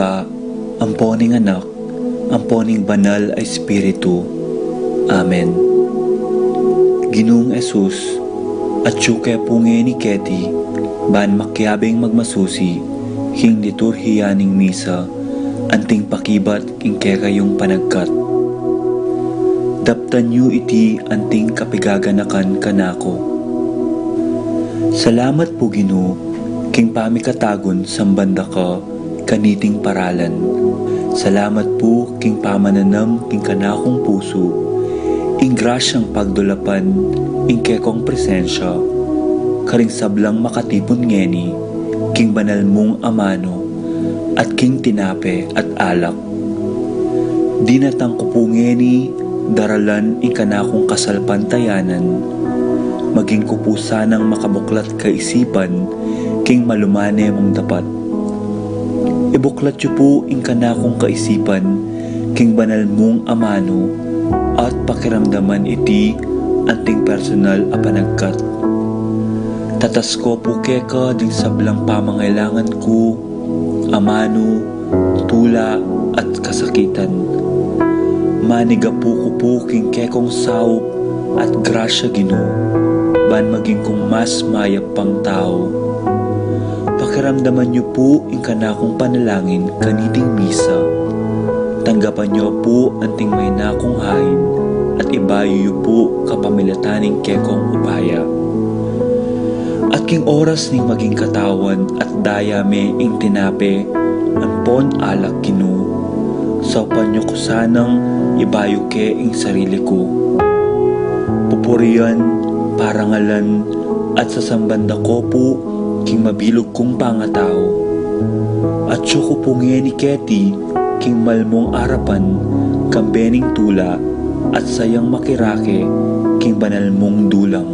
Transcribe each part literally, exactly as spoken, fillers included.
Ibpa, ampo ning Anak, ampo ning Banal a Espiritu. Amen. Ginung Jesus, atyu ke pu ngeni keti, ban makiabing magmasusi king liturhiya ning misa, anting pakibat king kekayung panagkat. Daptan yu iti anting kapigaganakan kanaku. Salamat pu, Ginu, king pamikatagun samban da ka kaniting paralan. Salamat pu king pamananam king kanakung pusu ing grasyang pagdulapan ing kekong presensya karing sablang makatipun ngeni king banal mung amanu at king tinape at alak. Dinatang ku pu ngeni daralan ing kanakung kasalpantayanan, maging ku pu sanang makabuklat kaisipan king malumane mung dapat. Ibuklat yu pu ing kanakung kaisipan king banal mung amanu at pakiramdaman iti anting personal a panagkat. Tatas ku pu keka ding sablang pamangailangan ku, amanu, tula, at kasakitan. Manigapu ku pu king kekong saup at grasya, Ginu, ban maging kung mas mayap pang tau. Pakiramdaman yu pu ing kanakung panalangin kaniting misa. Tanggapan yu pu anting mayna kung hain at ibayu yu pu kapamilatan ning kekong upaya. At king oras ning maging katawan at daya me ing tinape ampon alak, Ginu, saupan yu ku sanang ibayu ke ing sarili ku. Pupurian, parangalan, at sasamban da ko pu king mabilug kung pangatau. Atyu ku pu ngeni keti king malmung arapan kambe ning tula at sayang makirake king banal mung dulang.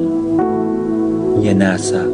Yanasa.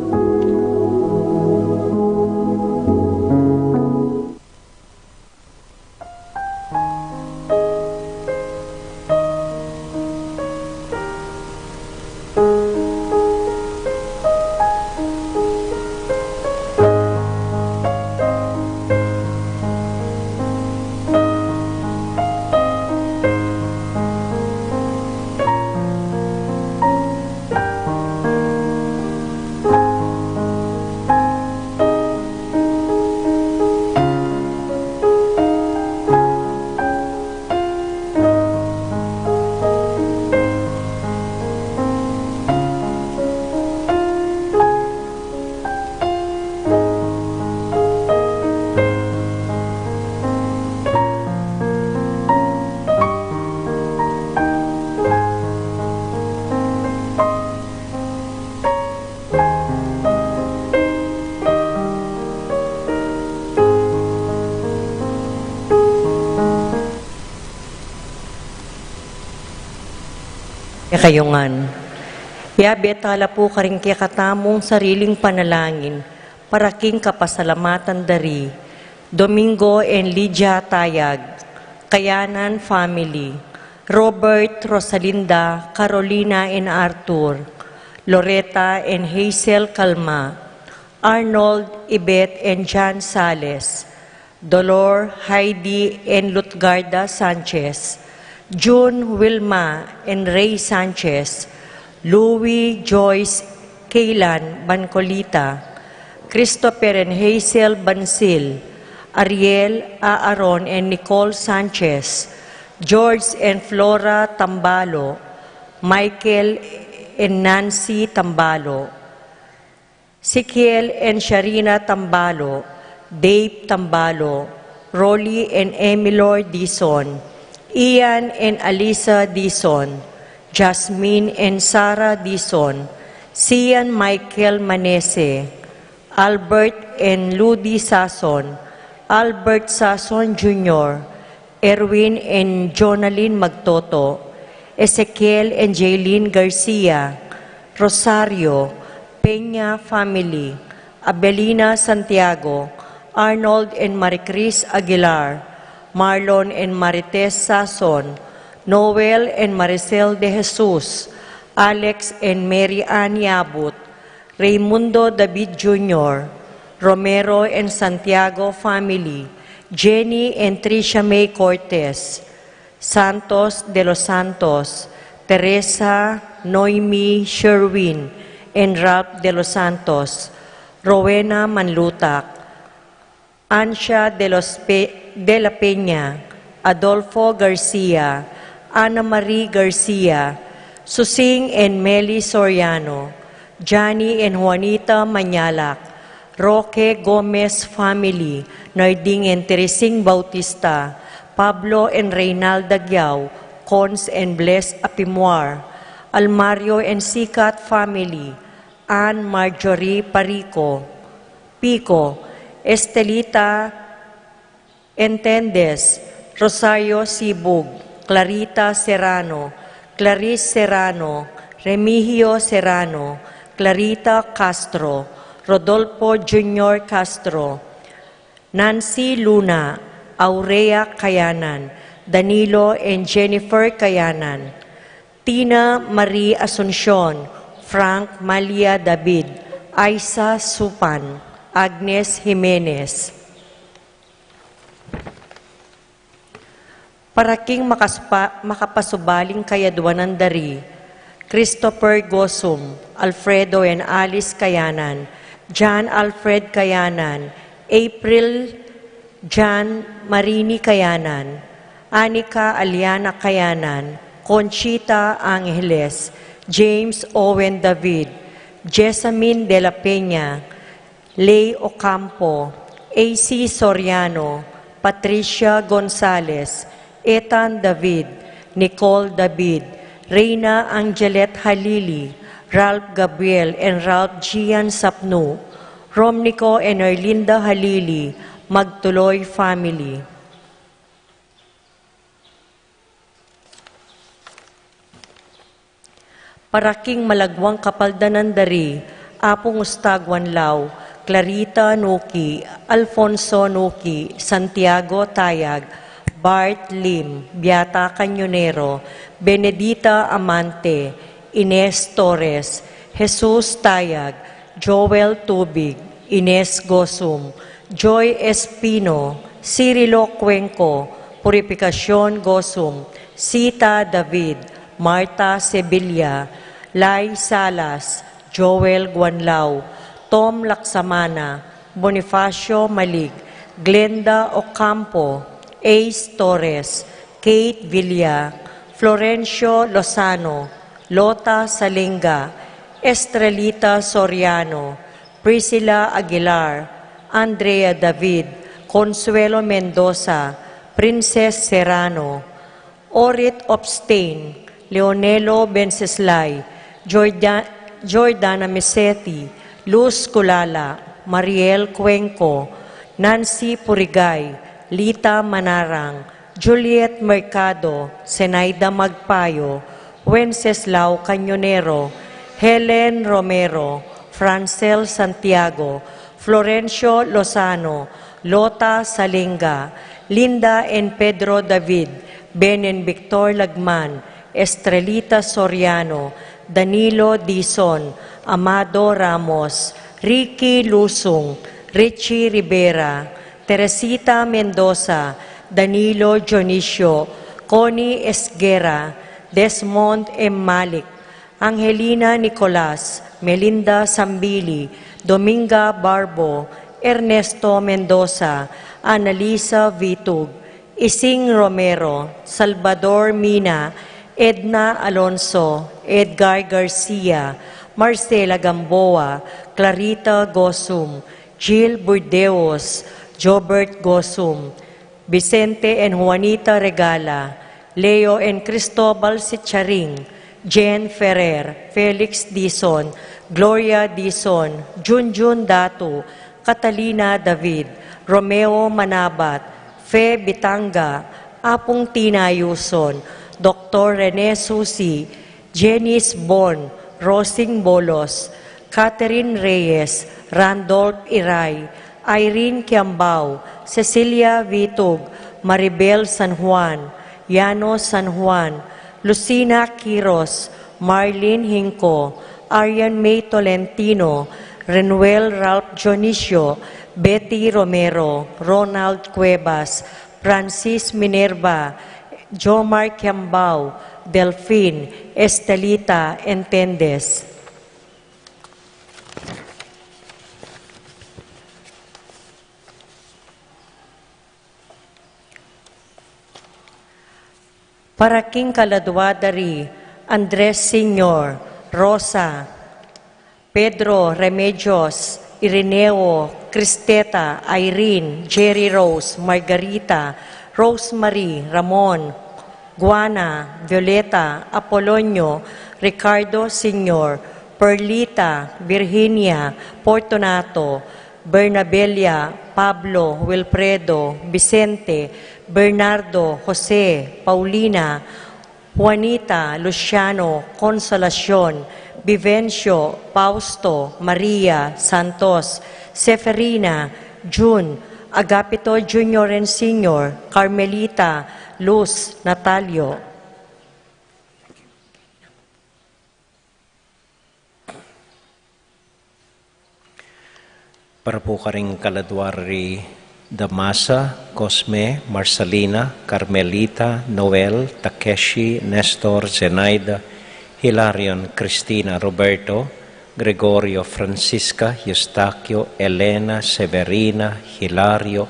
Kekayungan. Yabe tala pu karing kekatamung sariling panalangin para king kapasalamatan da ri Domingo and Lydia Tayag, Kayanan family, Robert, Rosalinda, Carolina and Arthur, Loretta and Hazel Calma, Arnold, Yvette and John Sales, Dolor, Heidi and Lutgarda Sanchez, June, Wilma and Ray Sanchez, Louis, Joyce, Kaylan Bancolita, Christopher and Hazel Bansil, Ariel, Aaron and Nicole Sanchez, George and Flora Tambalo, Michael and Nancy Tambalo, Sikiel and Sharina Tambalo, Dave Tambalo, Rolly and Emilor Dizon, Ian and Alisa Dizon, Jasmine and Sarah Dizon, Sian Michael Manese, Albert and Ludi Sason, Albert Sason Junior, Erwin and Jonalyn Magtoto, Ezekiel and Jaylene Garcia, Rosario, Peña family, Abelina Santiago, Arnold and Maricris Aguilar, Marlon and Marites Sason, Noel and Maricel De Jesus, Alex and Mary Ann Yabut, Raymundo David Junior, Romero and Santiago family, Jenny and Tricia May Cortez, Santos de los Santos, Teresa, Noemi, Sherwin, and Ralph de los Santos, Rowena Manlutak, Ancia de los Pe-, de la Peña, Adolfo Garcia, Ana Marie Garcia, Susing and Meli Soriano, Johnny and Juanita Mañalac, Roque Gomez family, Narding and Teresing Bautista, Pablo and Reynalda Giao, Cons and Bless Apimwar, Almario and Sikat family, Ann Marjorie Parico, Pico, Estelita Entendes, Rosario Sibug, Clarita Serrano, Clarice Serrano, Remigio Serrano, Clarita Castro, Rodolfo Junior Castro, Nancy Luna, Aurea Kayanan, Danilo and Jennifer Kayanan, Tina Marie Asuncion, Frank Malia David, Aisa Supan, Agnes Jimenez. Para king makaspa-, makapasubaling kayadwanan da ri Christopher Gosum, Alfredo and Alice Kayanan, John Alfred Kayanan, April John Marini Kayanan, Anika Aliana Kayanan, Conchita Angeles, James Owen David, Jessamine de la Peña, Lay Ocampo, A C Soriano, Patricia Gonzalez, Ethan David, Nicole David, Reina Angelet Halili, Ralph Gabriel and Ralph Gian Sapnu, Romnico and Erlinda Halili, Magtuloy family. Para king malagwang kapaldanan da ri Apung Ustaguan Lau, Clarita Nuki, Alfonso Nuki, Santiago Tayag, Bart Lim, Beata Cañonero, Benedita Amante, Ines Torres, Jesus Tayag, Joel Tubig, Ines Gosum, Joy Espino, Cirilo Cuenco, Purificacion Gosum, Sita David, Marta Sevilla, Lai Salas, Joel Guanlao, Tom Laksamana, Bonifacio Malig, Glenda Ocampo, Ace Torres, Kate Villa, Florencio Lozano, Lota Salinga, Estrelita Soriano, Priscilla Aguilar, Andrea David, Consuelo Mendoza, Princess Serrano, Orit Opstein, Leonelo Benceslay, Jorda-, Jordana Meseti, Luz Culala, Mariel Cuenco, Nancy Purigay, Lita Manarang, Juliet Mercado, Zenaida Magpayo, Wenceslao Cañonero, Helen Romero, Francel Santiago, Florencio Lozano, Lota Salinga, Linda and Pedro David, Ben and Victor Lagman, Estrelita Soriano, Danilo Dizon, Amado Ramos, Ricky Lusung, Richie Rivera, Teresita Mendoza, Danilo Dionisio, Connie Esguerra, Desmond M. Malik, Angelina Nicolas, Melinda Sambili, Dominga Barbo, Ernesto Mendoza, Annalisa Vitug, Ising Romero, Salvador Mina, Edna Alonso, Edgar Garcia, Marcela Gamboa, Clarita Gosum, Jill Burdeos, Jobert Gosum, Vicente and Juanita Regala, Leo and Cristobal Sicharing, Jen Ferrer, Felix Dizon, Gloria Dizon, Junjun Datu, Catalina David, Romeo Manabat, Fe Bitanga, Apung Tina Yuson, Doktor Rene Susi, Janice Bon, Rosing Bolos, Catherine Reyes, Randolph Iray, Irene Kiambao, Cecilia Vitug, Maribel San Juan, Yano San Juan, Lucina Quiros, Marlene Hinco, Arian May Tolentino, Renuel Ralph Dionisio, Betty Romero, Ronald Cuevas, Francis Minerva, Jomar Kiambao, Delfin, Estelita Entendez. Para king kaladua da ri Andres Senior, Rosa, Pedro Remedios, Irineo, Cristeta, Irene, Jerry Rose, Margarita, Rosemary, Ramon, Guana, Violeta, Apolonio, Ricardo Senior, Perlita, Virginia, Fortunato, Bernabella, Pablo, Wilfredo, Vicente, Bernardo, Jose, Paulina, Juanita, Luciano, Consolacion, Vivencio, Fausto, Maria, Santos, Seferina, Jun, Agapito Junior and Senior, Carmelita, Luz, Natalio. Para pu karing kaladua ri Damasa, Cosme, Marcelina, Carmelita, Noel, Takeshi, Nestor, Zenaida, Hilarion, Cristina, Roberto, Gregorio, Francisca, Eustaquio, Elena, Severina, Hilario,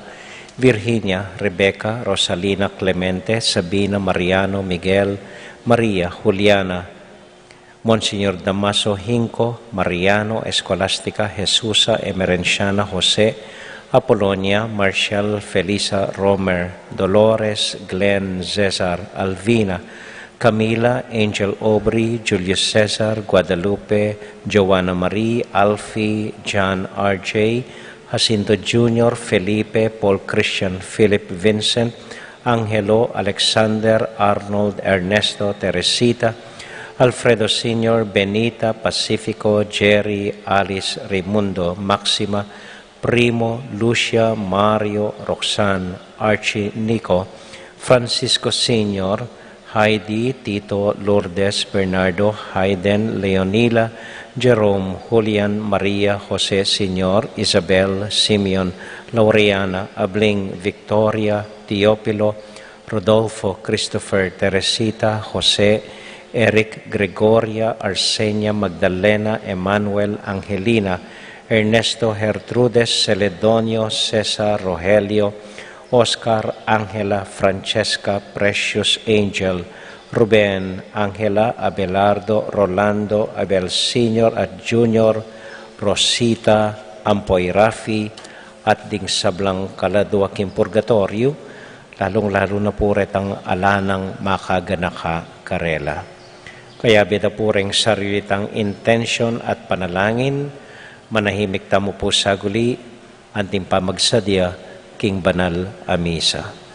Virginia, Rebecca, Rosalina, Clemente, Sabina, Mariano, Miguel, Maria, Juliana, Monseñor Damaso, Hinco, Mariano, Escolastica, Jesusa, Emerenciana, Jose, Apolonia, Marshall, Felisa, Romer, Dolores, Glenn, Cesar, Alvina, Camila, Angel, Aubrey, Julius Cesar, Guadalupe, Joanna Marie, Alfie, John, R J, Jacinto Junior, Felipe, Paul Christian, Philip, Vincent, Angelo, Alexander, Arnold, Ernesto, Teresita, Alfredo Senior, Benita, Pacifico, Jerry, Alice, Raimundo, Maxima, Primo, Lucia, Mario, Roxanne, Archie, Nico, Francisco Senior, Heidi, Tito, Lourdes, Bernardo, Hayden, Leonila, Jerome, Julian, Maria, Jose Senior, Isabel, Simeon, Laureana, Abling, Victoria, Teofilo, Rodolfo, Christopher, Teresita, Jose, Eric, Gregoria, Arsenia, Magdalena, Emmanuel, Angelina, Ernesto, Gertrudes, Celedonio, Cesar, Rogelio, Oscar, Angela, Francesca, Precious, Angel, Ruben, Angela, Abelardo, Rolando, Abel Senior at Junior, Rosita, ampo i Rafi, at ding sablang kaladua king purgatoryu, lalung-lalu na pu retang ala nang makaganaka karela. Kayabe da pu reng sarili tang intensyon at panalangin, manahimik tamu pu saguli, anting pamagsadya king banal a misa.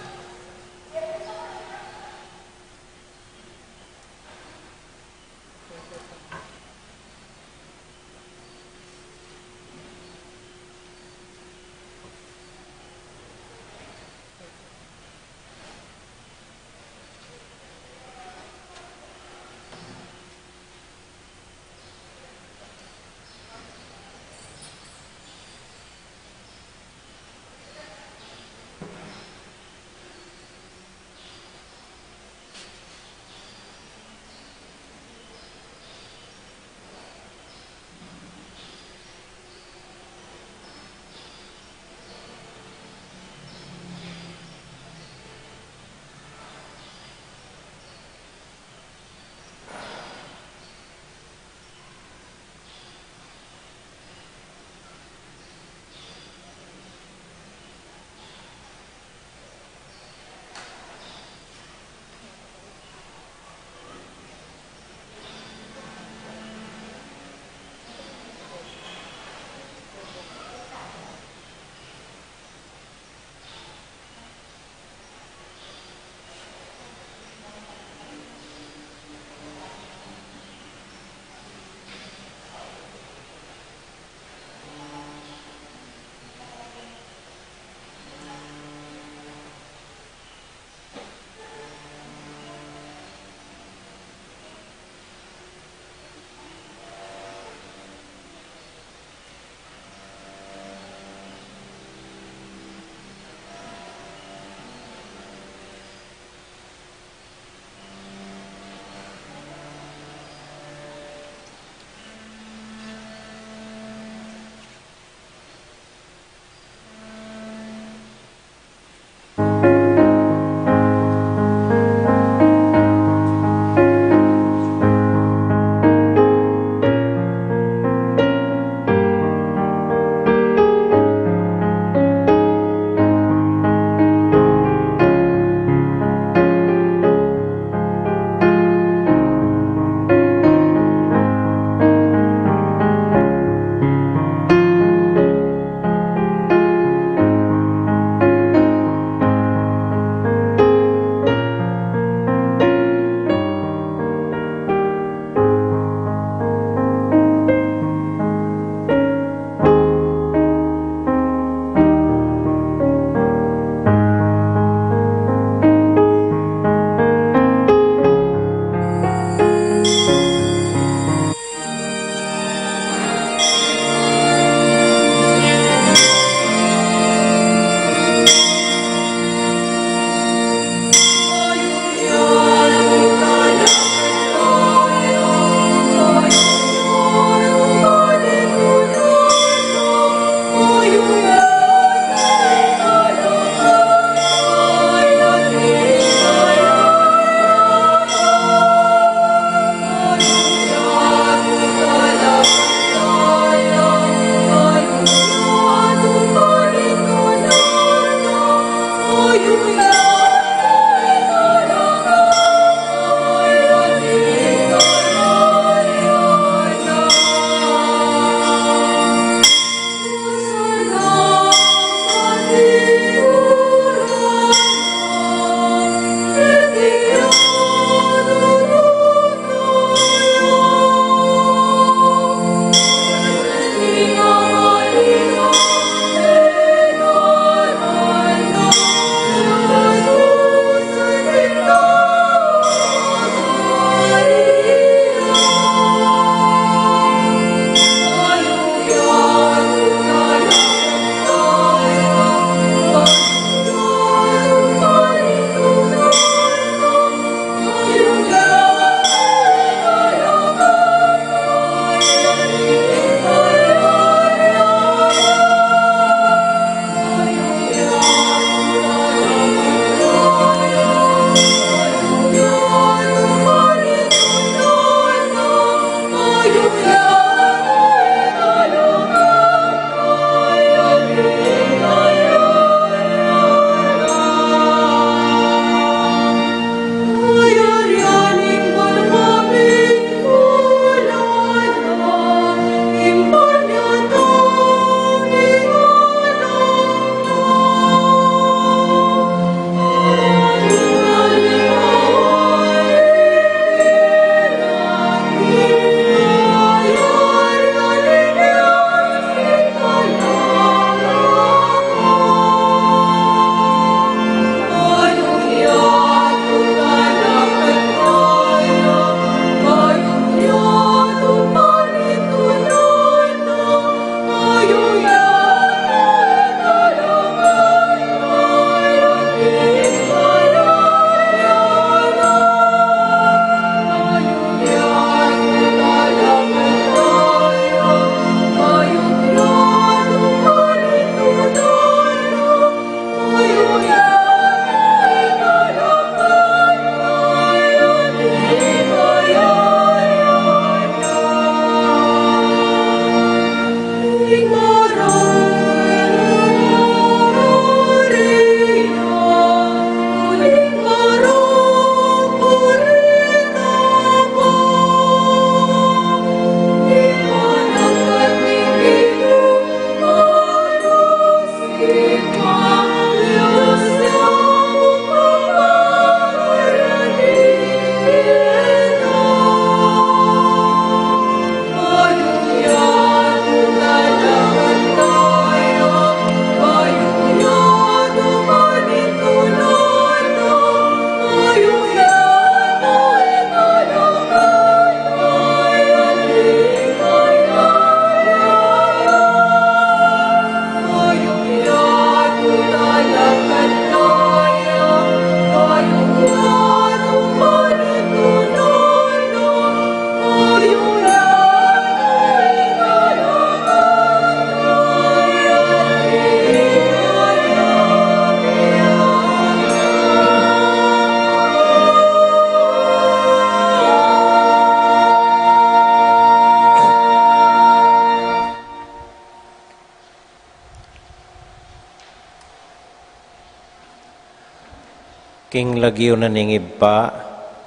King lagyu na ning Ibpa,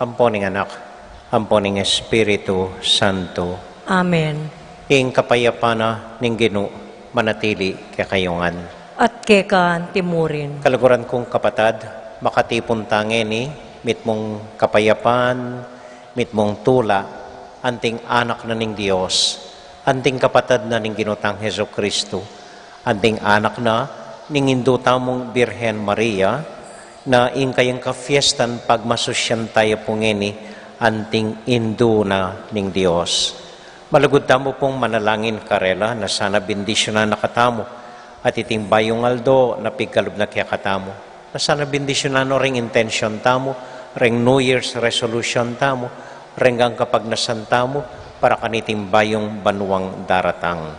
ampo ning Anak, ampo ning Espiritu Santo. Amen. Ing kapayapan na ning Ginu manatili kekayu ngan. At keka anti murin. Kaluguran kung kapatad, makatipun ta ngeni, mitmung kapayapan, mitmung tula, anting anak na ning Dios, anting kapatad na ning Ginu tang Jesucristo, anting anak na ning Indu tamung Birhen Maria, na ing kayang kafiestan pagmasusyan taya pu ngeni, anting Indu na ning Dios. Malugud tamu pung manalangin karela, na sana bendisyunan na katamu, at iting bayung aldo na pigkalub na kekatamu. Na sana bendisyunan no ring intensyon tamu, ring New Year's resolution tamu, ring kapagnasan tamu, para kaniting bayung banuang daratang.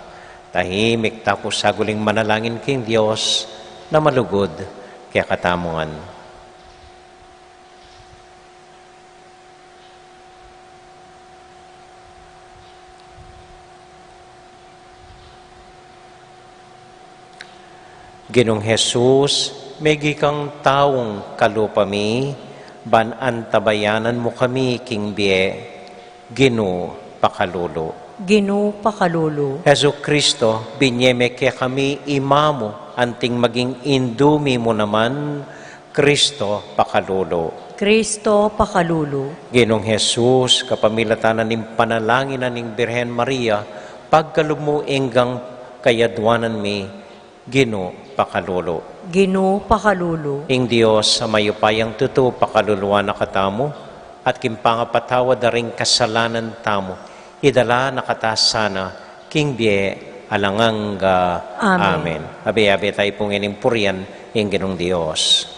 Tahimik ta pu saguling manalangin king Dios, na malugud kekatamu ngan. Ginung Jesus, megi kang taung kalupa mi, ban antabayanan mu kami king bie, Ginu pakalulu. Ginu pakalulu. Jesucristo, binye me kekami Ima mu, anting maging Indu mi mu naman, Cristo pakalulu. Cristo pakalulu. Ginung Jesus, kapamilatan na ning panalangin na ning Birhen Maria, pagkalub mu ing kayadwanan mi, Ginu pakalulu. Ginu pakalulu. Ing Dios a mayupayang tutu pakaluluan na katamu, at king pangapatawad da ring kasalanan tamu, idala na kata sana king bie alang angga. Amen. Amen. Abe-abe tayu pung inimpurian ing Ginung Dios.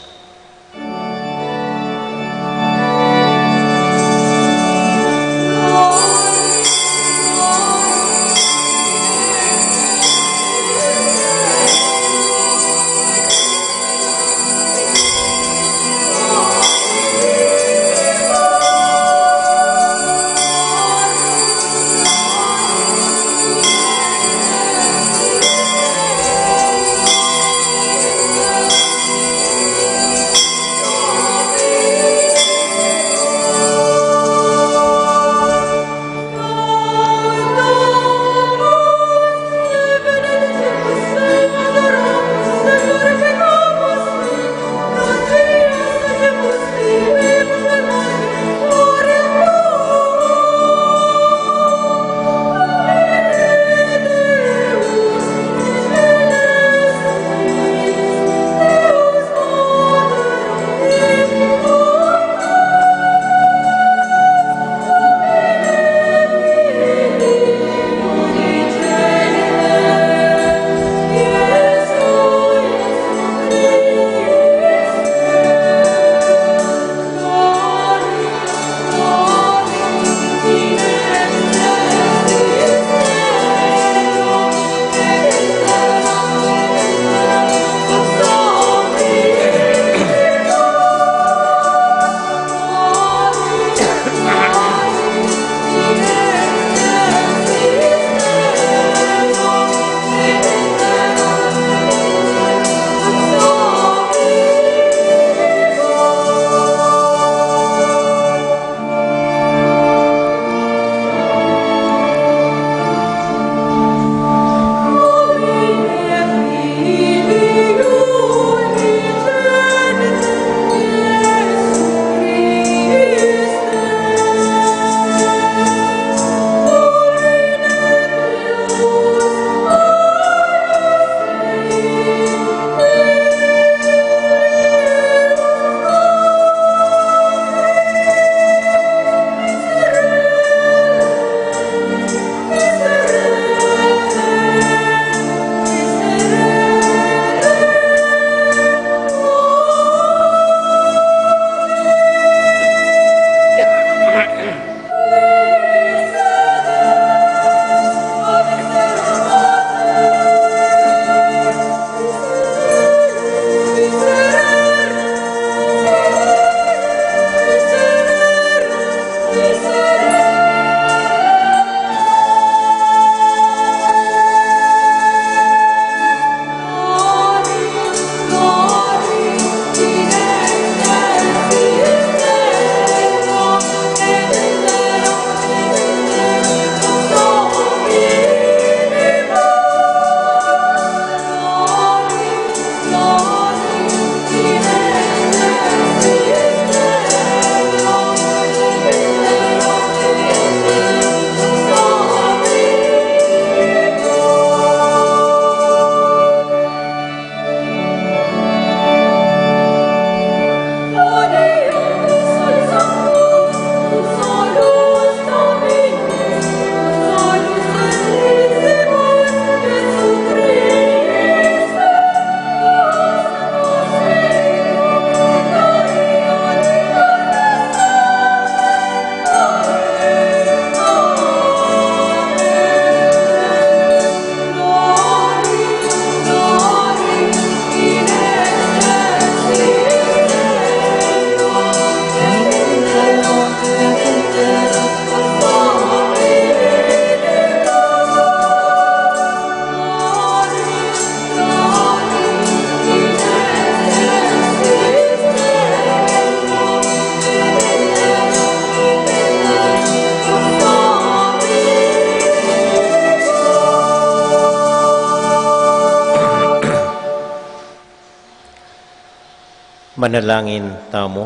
Manalangin tamu.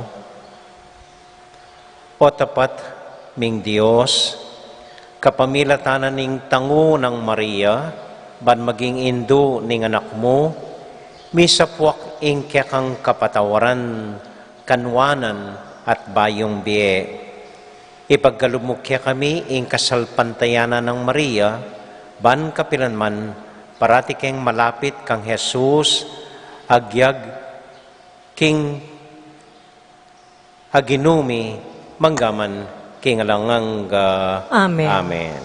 O tapat ming Dios, kapamilatan na ning tangu nang Maria, ban maging indu ning anak mu, misapuak ing kekang kapatawaran, kanuanan at bayung bie. Ipagkalub mu kekami ing kasalpantayanan nang Maria, ban kapilan man parati keng malapit kang Jesus, agyag king a Ginu mi, mangga man king alang angga. Amen. Amen.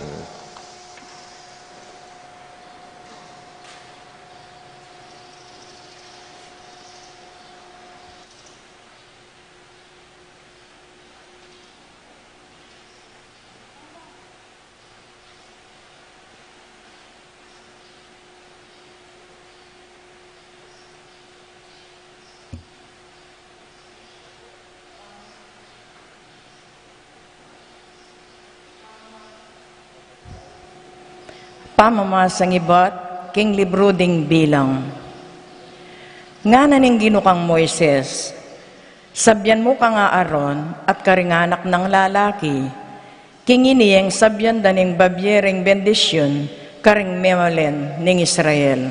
Pamamasang ibat king libru ding Bilang. Ngana ning Ginu kang Moises, sabyan mu kang Aaron at karing anak nang lalaki, king ini ing sabyan da ning babie ring bendisyun karing memalen ning Israel.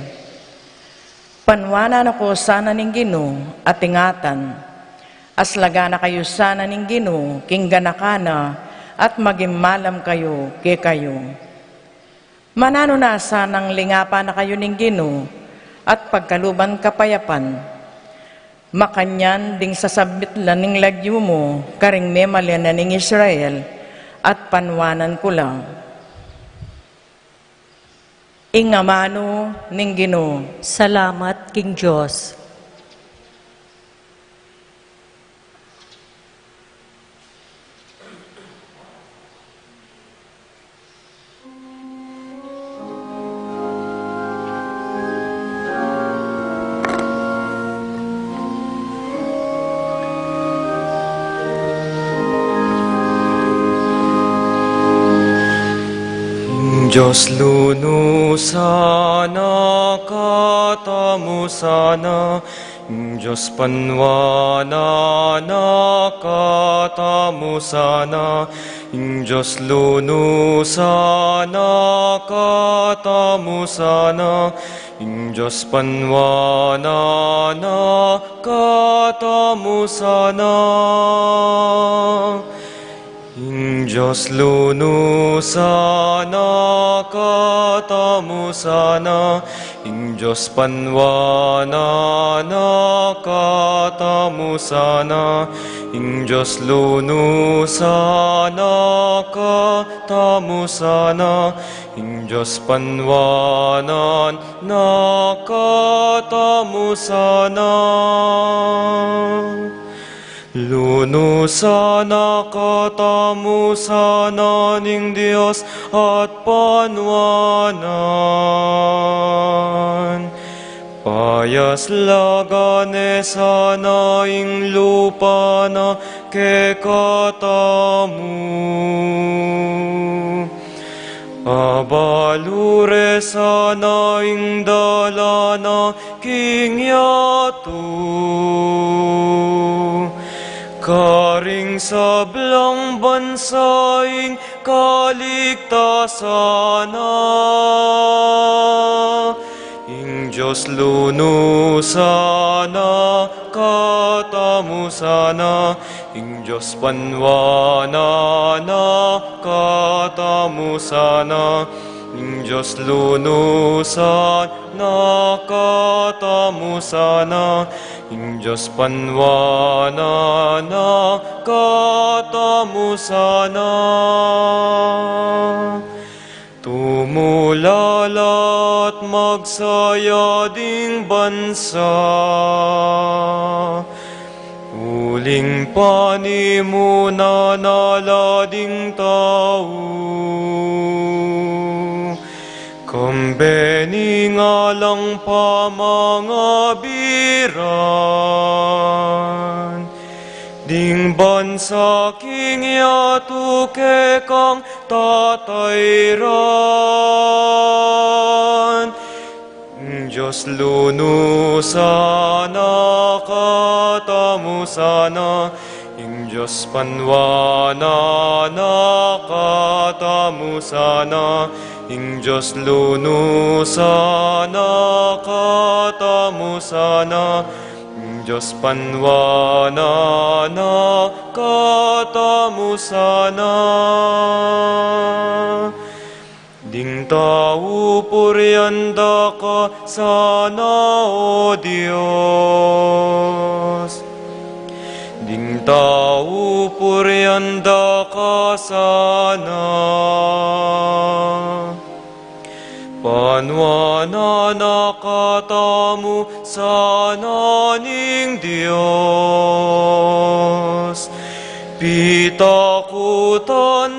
Panuanan na ko sana ning Ginu at ingatan. Aslagan na kayu sana ning Ginu king ganakan na at maging malam kayu kekayu. Mananu na sanang lingapan na kayu ning Ginu at pagkaluban kapayapan. Makanyan ding sasabit la ning lagyu mu karing memalen na ning Israel at panuanan ku la. Ing amanu ning Ginu. Salamat king Dios. Ing Dios lunu sana, katamu sana, ing Dios panuanan na, katamu sana, ing Dios lunu sana, katamu sana, ing Dios panuanan na, katamu sana. Ing Dios lunu sana, katamu sana, ing Dios panuanan na, katamu sana, ing Dios lunu sana, katamu sana, ing Dios panuanan na, katamu sana. Lunu sana, katamu sana ning Dios at panuanan. Payaslagan ne sana ing lupa na kekatamu. Abalu re sana ing dalan na king yatu. Karing sablang bansa ing kaligtasan na. Ing Dios lunu sana, katamu sana, ing Dios panuanan na, katamu sana, ing Dios lunu sana, katamu sana, ing Dios panuanan na, katamu sana. Tumulala at magsaya ding bansa, uling panimunan na la ding tau. Kambe ning alang pamangabiran, ding bansa king yatu kekang tatayran. Ing Dios lunusan na katamu sana, ing Dios panuanan na katamu sana, ing Dios lunusan na katamu sana, ing Dios panuanan na katamu sana. Ding tau purian da ka sana, O Dios. Ding tau purian da ka sana. Panuanan na katamu sana ning Dios. Pitakutan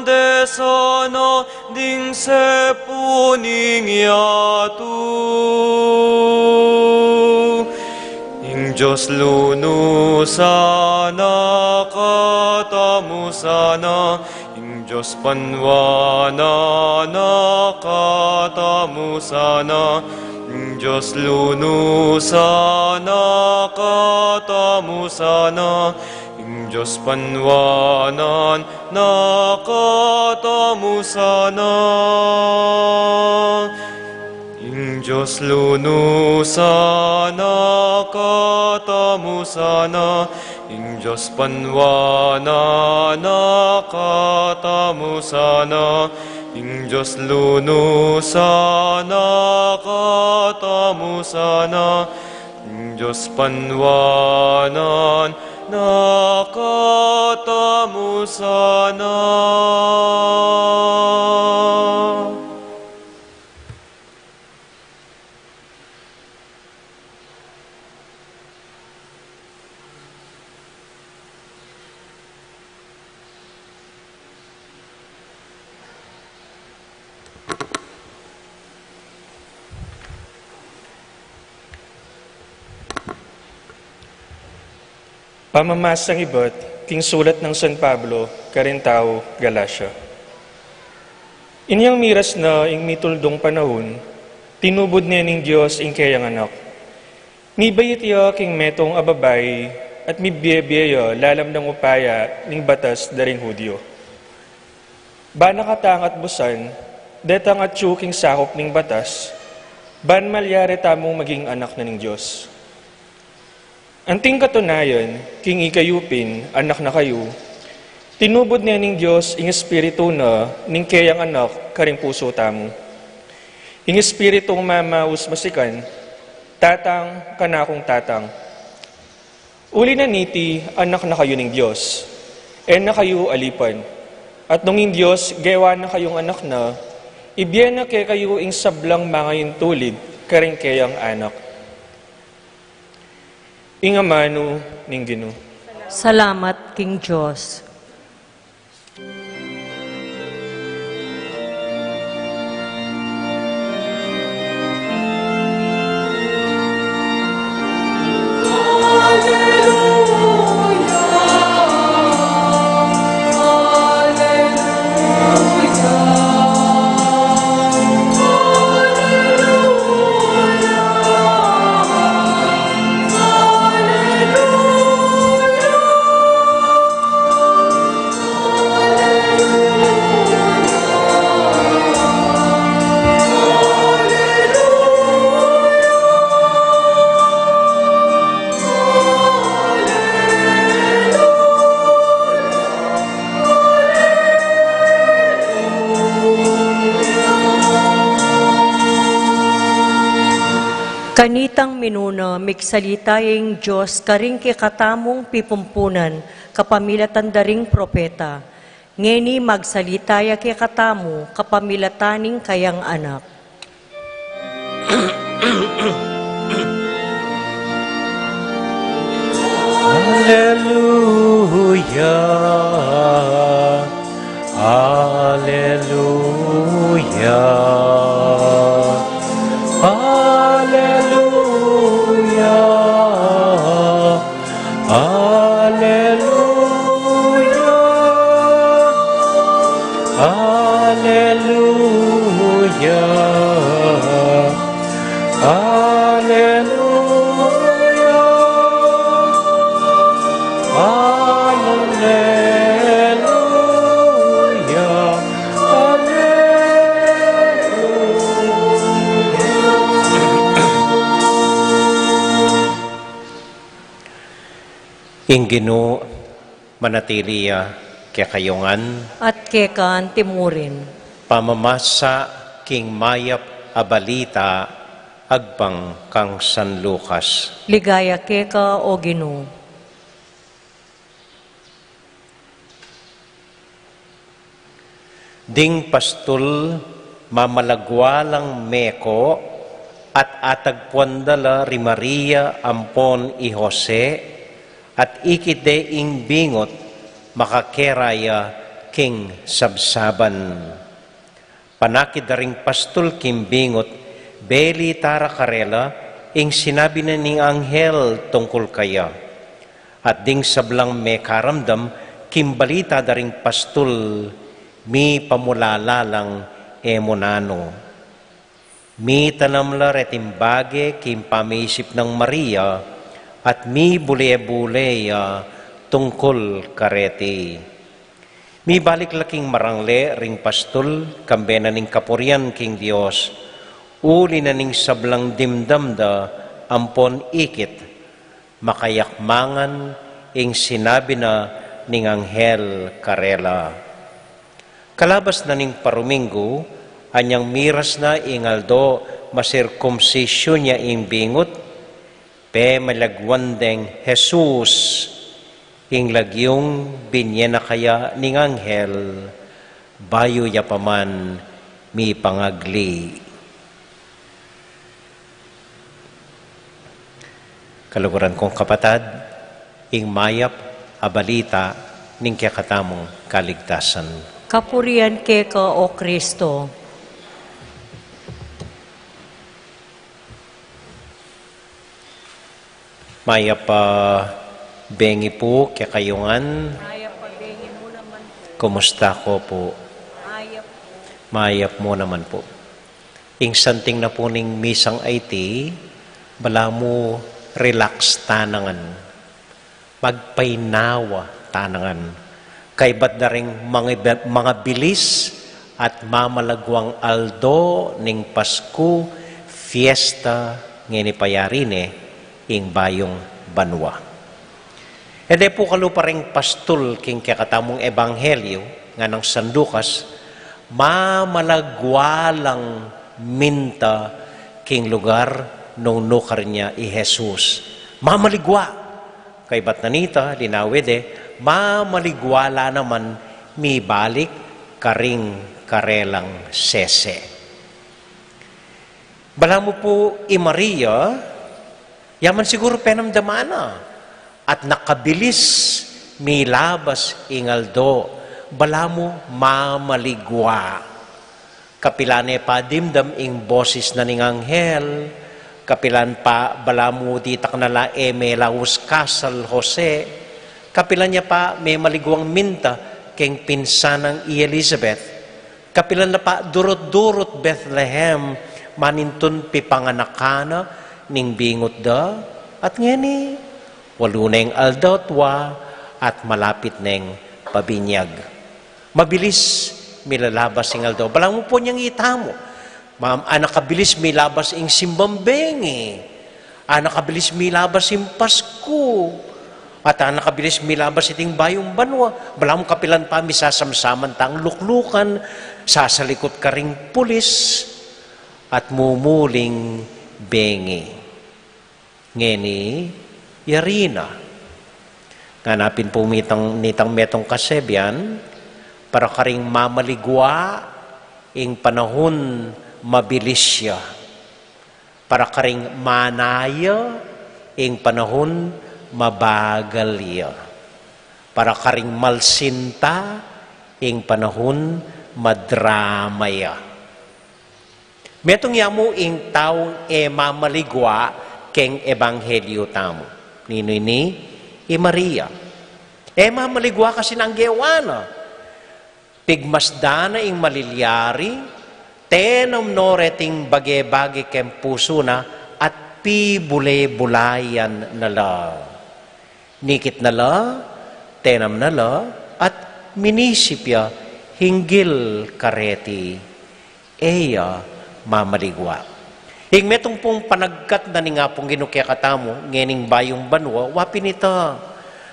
de sana ding sepu ning yatu. Ing Dios lunusan na katamu sana, ing Dios panuanan na katamu sana, ing Dios lunusan na katamu sana, ing Dios panuanan na katamu sana. Ing Dios lunusan na katamu sana, ing Dios panuanan na katamu sana, ing Dios lunusan na katamu sana, ing Dios panuanan na katamu sana. Pamamasang ibat king sulat nang San Pablo karing tau Galacia. Inyang miras na ing mituldung panaun, tinubud ne ning Dios ing keyang Anak. Mibait ya king metung a babai at mibie-bie ya lalam nang upaya ning batas da ring Judio. Ban a katang at busan, detang atyu king sakup ning batas, ban malyari tamung maging anak na ning Dios. Anting katunayan, king ikayu pin, anak na kayu, tinubud ne ning Dios ing Espiritu na ning keyang Anak karing pusu tamu. Ing Espiritung mamaus masikan, Tatang, kanakung Tatang. Uli na niti, anak na kayu ning Dios, e na kayu alipan. At nung ing Dios gewa na kayung anak na, ibie na kekayu ing sablang mangayintulid karing keyang anak. Ing amanu ning Ginu. Salamat king Dios. Kanitang minuna, migsalita ya ing Dios karing kekatamung pipumpunan kapamilatan da ring propeta. Ngeni magsalita ya kekatamu kapamilatan ning kayang Anak. Aleluya, aleluya, aleluya, aleluya, aleluya. Aleluya, aleluya, aleluya. Ing Ginu manatili ya kekayu ngan. At keka antimurin. Pamamasa king mayap a balita agpang kang San Lucas. Ligaya keka, O Ginu. Ding pastul mamalagwa lang meko at atagpuan da la ri Maria ampon i Jose, at ikit de ing bingut makakera ya king sabsaban. Panakit da ring pastul king bingut, belita ra karela ing sinabi na ning anghel tungkul kaya. At ding sablang mekaramdam king balita da ring pastul, mipamulala lang e mu nanu. Mitanam la reting bage king pamiisip nang Maria, at mibule-bule ya tungkul kareti. Mibalik la king marangle ring pastul, kambe na ning kapurian king Dios, uli na ning sablang dimdam da ampon ikit, makayakmangan ing sinabi na ning anghel karela. Kalabas na ning paruminggu, anyang miras na ing aldo masirkumsisyun ya ing bingut, pemalagwan deng Jesus, ing lagyung binye na kaya ning anghel, bayu ya pa man mipangagli. Kaluguran kung kapatad, ing mayap a balita ning kekatamung kaligtasan. Kapurian keka, O Kristo. Mayap a bengi pu kekayu ngan. Mayap a bengi mu naman pu. Kumusta ko pu? Mayap pu. Mayap mu naman pu. Ing santing na pu ning misang iti, balamu relax tana ngan. Magpainawa tana ngan. Kaybat da ring manga, mangabilis at mamalagwang aldo ning Pasku, fiesta, ngeni payari ne ing bayung banua. E de pu kalupa ring pastul king kekatamung ebanghelyu, nganang San Lucas, mamalagwa lang minta king lugar nung nukarin ya i Jesus. Mamaligwa. Kaybat na nita, linawe de, mamaligwa la naman mibalik karing karelang sese. Balamu pu i Maria, ya man siguru penamdaman na, at nakabilis milabas ing aldo, balamu mamaligwa. Kapilan ne pa dimdam ing bosis na ning anghel, kapilan pa balamu ditak na la e melaus kasal Jose, kapilan ya pa memaligwang minta keng pinsan nang i Elizabeth, kapilan la pa durut-durut Bethlehem, manintun pipanganakan na ning bingut da, at ngeni, walu neng aldo at wa, at malapit neng pabinyag. Mabilis milalabas ing aldo. Balamu pu nyang itamu. Ma-, anakabilis milabas ing simbang bengi. Anakabilis milabas ing Pasku. At anakabilis milabas iting bayung banua. Balamu kapilan pa misasamsaman tang luklukan, sasalikut karing pulis, at mumuling bengi. Ngeni, yari na. Ngana pin pu mitang, nitang metung kasebian, para karing mamaligwa, ing panahun mabilis ya. Para karing manaya, ing panahun mabagal ya. Para karing malsinta, ing panahun madrama ya. Metung ya mu ing taung e mamaligwa keng ebanghelyu tamu. Ninu ini? I Maria. E mamaligwa kasi nang gewa na. Pigmasdan na ing malilyari, Tenam no reting bage-bage keng pusu na at pibule-bulayan na la. Nikit na la, tenam na la, at minisip ya hinggil kareti, e ya mamaligwa. Ing metung pung panagkat na ning Apung Ginu kekatamu ngening bayung banua, wa pin ita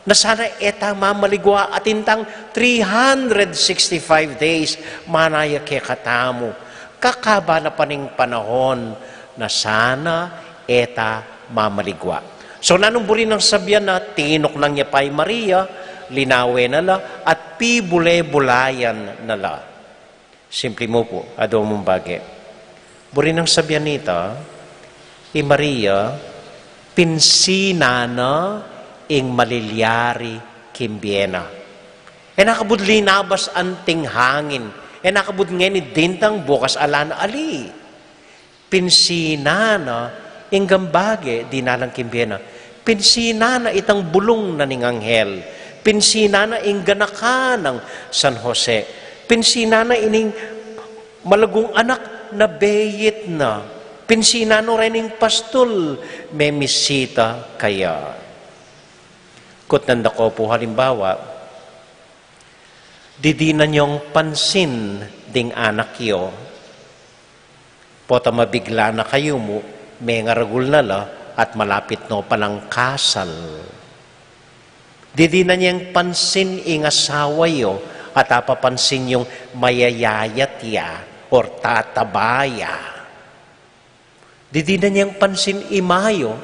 na sana e ta mamaligwa atin tang three hundred sixty-five days, manaya kekatamu. Kakaba na pa ning panahon na sana e ta mamaligwa. So, nanung buri nang sabian na tinuknang ya pa i Maria, linawe na la, at pibule-bulayan na la? Simpli mu pu, adua mung bage. Buri nang sabian nita, i Maria, pinsinan na ing malilyari king bie na. E na kabud linabas anting hangin, e na kabud ngeni dintang bukas ala na ali. Pinsinan na ing gambage dinalan king bie na. Pinsinan na itang bulung na ning anghel. Pinsinan na ing ganakan nang San Jose. Pinsinan na ining malagung anak na beit na. Pinsinan no rening pastul memisita kaya. Kutnan da ko pu halimbawa, didinan yong pansin ding anak yo. Pota mabigla na kayu mu, mengaragul na la at malapit no palang kasal. Didinan yong pansin ing asawa yo at apapansin yong mayayayat ya or tataba ya. Didinan yong pansin i ama yo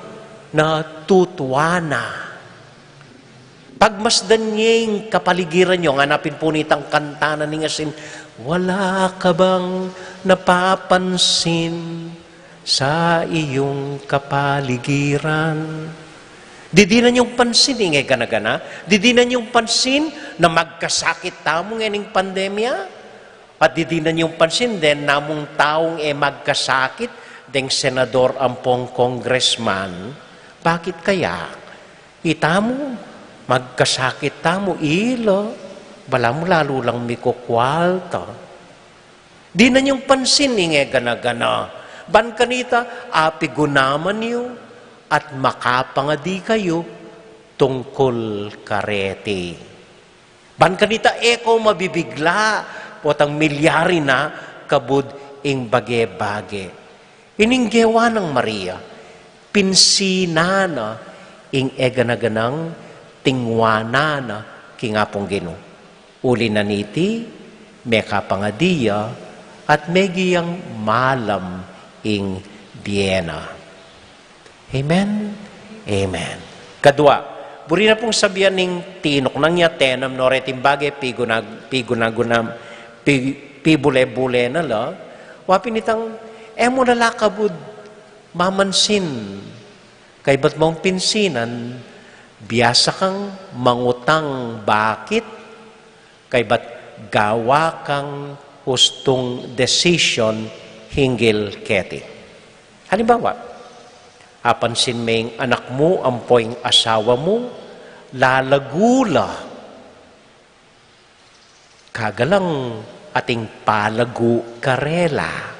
na tutua na. Pagmasdan ye ing kapaligiran yo, ngana pin pu nitang kanta na ning asin, "Wala ka bang napapansin sa iyong kapaligiran?" Didinan yong pansin ing e gana-gana, didinan yong pansin na magkasakit tamu ngening pandemya. At didinan yong pansin deng namung taung e magkasakit, deng senador ampong congressman, bakit kaya? Itamu, magkasakit tamu, ila, balamu lalu lang mikukwalta. Dinan yong pansin ing e gana-gana, ban kanita, apigunaman yu, at makapangadi kayu tungkul kareti. Ban kanita e ko mabibigla, potang milyari na kabud ing bage-bage. Ining gewa nang Maria, pinsinan na ing e gana-ganang tingwanan na king Apung Ginu. Uli na niti, mekapangadi ya, at meging malam ing bie na. Amen? Amen. Kadua, buri na pung sabian ning tinuknang ya, tenam no reting bage, piguna-, piguna-guna, pi-, pibule-bule na la, wa pin itang, e mu na la kabud mamansin. Kaybat mung pinsinan, biasa kang mangutang bakit, kaybat gawa kang ustung desisyon hinggil keti. Halimbawa, apansin me ing anak mu ampo ing asawa mu, lalagu la. Kaga lang ating palagu karela.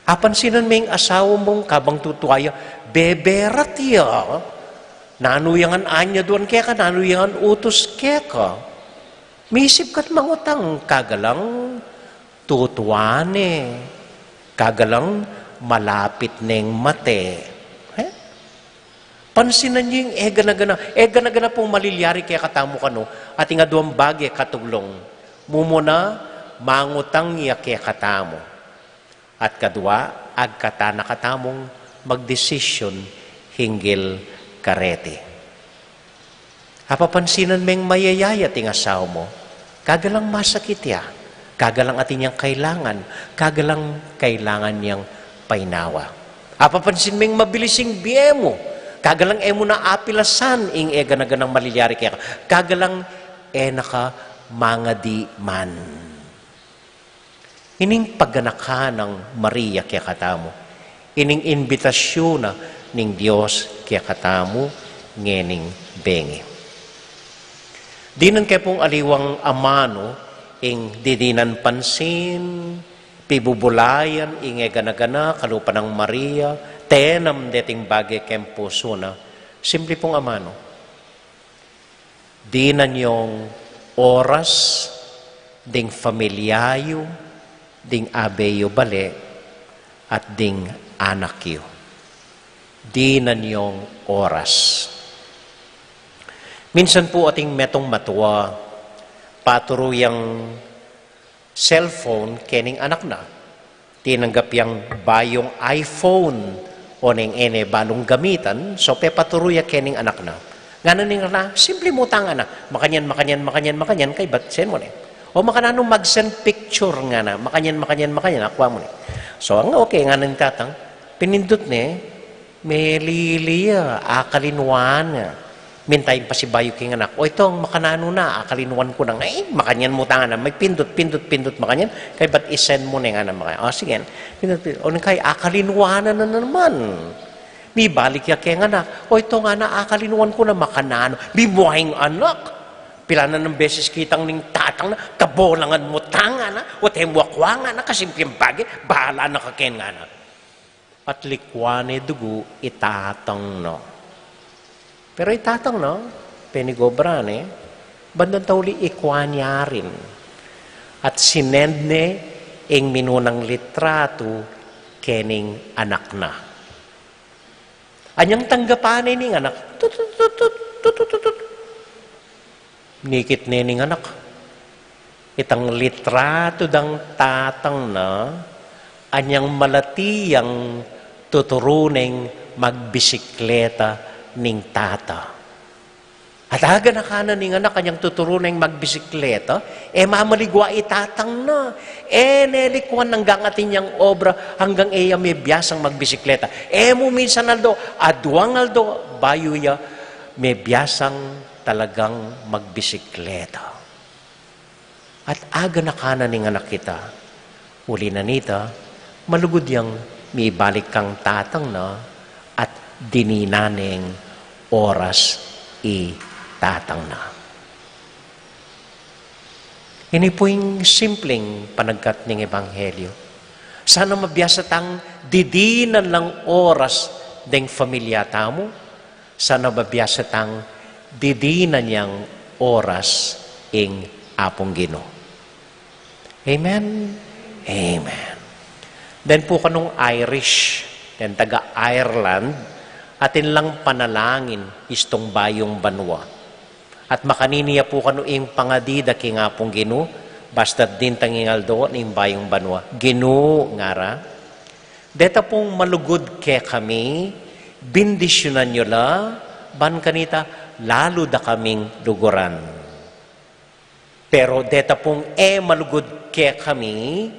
Apansinan me ing asawa mung kabang tutua ya, beberat ya. Nanu yang ngan anyaduan keka, nanu yang ngan utus keka. Misip ka't mangutang, kaga lang tutua ne. Kaga lang malapit neng mate. He? Pansinan yu ing e gana-gana, e gana-gana pung malilyari kekatamu kanu, ating aduang bage katuglung. Mumuna, mangutang ya kekatamu. At kadua, agkatan na katamung magdesisyon hinggil kareti. Apapansinan meng mayayaya ing asawa mu, kaga lang masakit ya, kaga lang atin yang kailangan, kaga lang kailangan yang painawa. Apapansin meng mabilis ing bie mu, kaga lang e mu na apilasan ing e gana-ganang malilyari keka, kaga lang e na ka mangadi man. Ining paganakan nang Maria kekatamu, ining inbitasyun na ning Dios kekatamu ngening bengi. Dinan ke pung aliwang amanu ing didinan pansin, pibubulayan, inge gana-gana, kalupa nang Maria, tenam deting bage keng pusu na, simpli pung amanu. Dinan yung oras ding familia yu, ding abe yu bale, at ding anak yu. Dinan yung oras. Minsan pu ating metung matua, paturu yang cellphone kening anak na. Tinanggap yang bayung iPhone o neng ene balung gamitan, so pepaturu ya kening anak na. Ngana ning anak na, simple mu tang ngana, makanyan, makanyan, makanyan, makanyan, kaybat send mu ne. O makananu mag-send picture ngana, makanyan, makanyan, makanyan, akwa mu ne. So, ang okay, ngana ning tatang, pinindut ne, melili ya, akalinwan na. Minta ing pasibayu king anak, "O itong, makananu na, akalinwan ku na." Ay, makanyan mu tang ngana, may pindut, pindut, pindut, makanyan, kaybat i-send mu ne ngana, makanyan. O, sige, pindut, pindut. O, neng kay, akalinwan na naman. Mibalik ya keng anak, "O itong ngana, akalinwan ku na, makananu." Bibuhay ing anak. Pila na nang beses kitang ning tatang na, "Kabolangan mu tang ngana, o te mu akwa ngana, kasimpleng bage, bahala na ka ken ngana." At likwan ne dugu i tatang na. Pero i tatang na, penigobra ne, bandang tauli ikwa ne rin. At sinend ne ing minunang litratu kening anak na. Anyang tanggapan ne ning anak, tut, tut, tut. Nikit ne ning anak. Itang litratu dang tatang na, anyang malati yang tuturu neng magbisikleta ning tata. At aganaka na ning anak anyang tuturu neng magbisikleta, e mamaligwa i tatang na. E ne likwan anggang atin yang obra, anggang e ya mebiasang magbisikleta. E mu minsan aldo, aduang aldo, bayu ya mebiasang talagang magbisikleta. At aganaka na ning anak ita, uli na nita, malugud yang mibalik kang tatang na at dininan neng oras i tatang na. Ini pu ing simpleng panagkat ning ebanghelyo. Sana mabiasa tang didinan lang oras deng familia tamu, sana mabiasa tang didinan yang oras ing Apung Ginu. Amen? Amen. Deng pu kanung Irish, deng taga Ireland, atin lang panalangin istung bayung banua. At makanini ya pu kanu ing pangadi da king Apung Ginu, basta dintang ing aldo ning bayung banua. Ginu, ngara, deta pung malugud kekami, bindisyunan yu la, ban kanita lalu da kaming luguran. Pero deta pung e malugud kekami,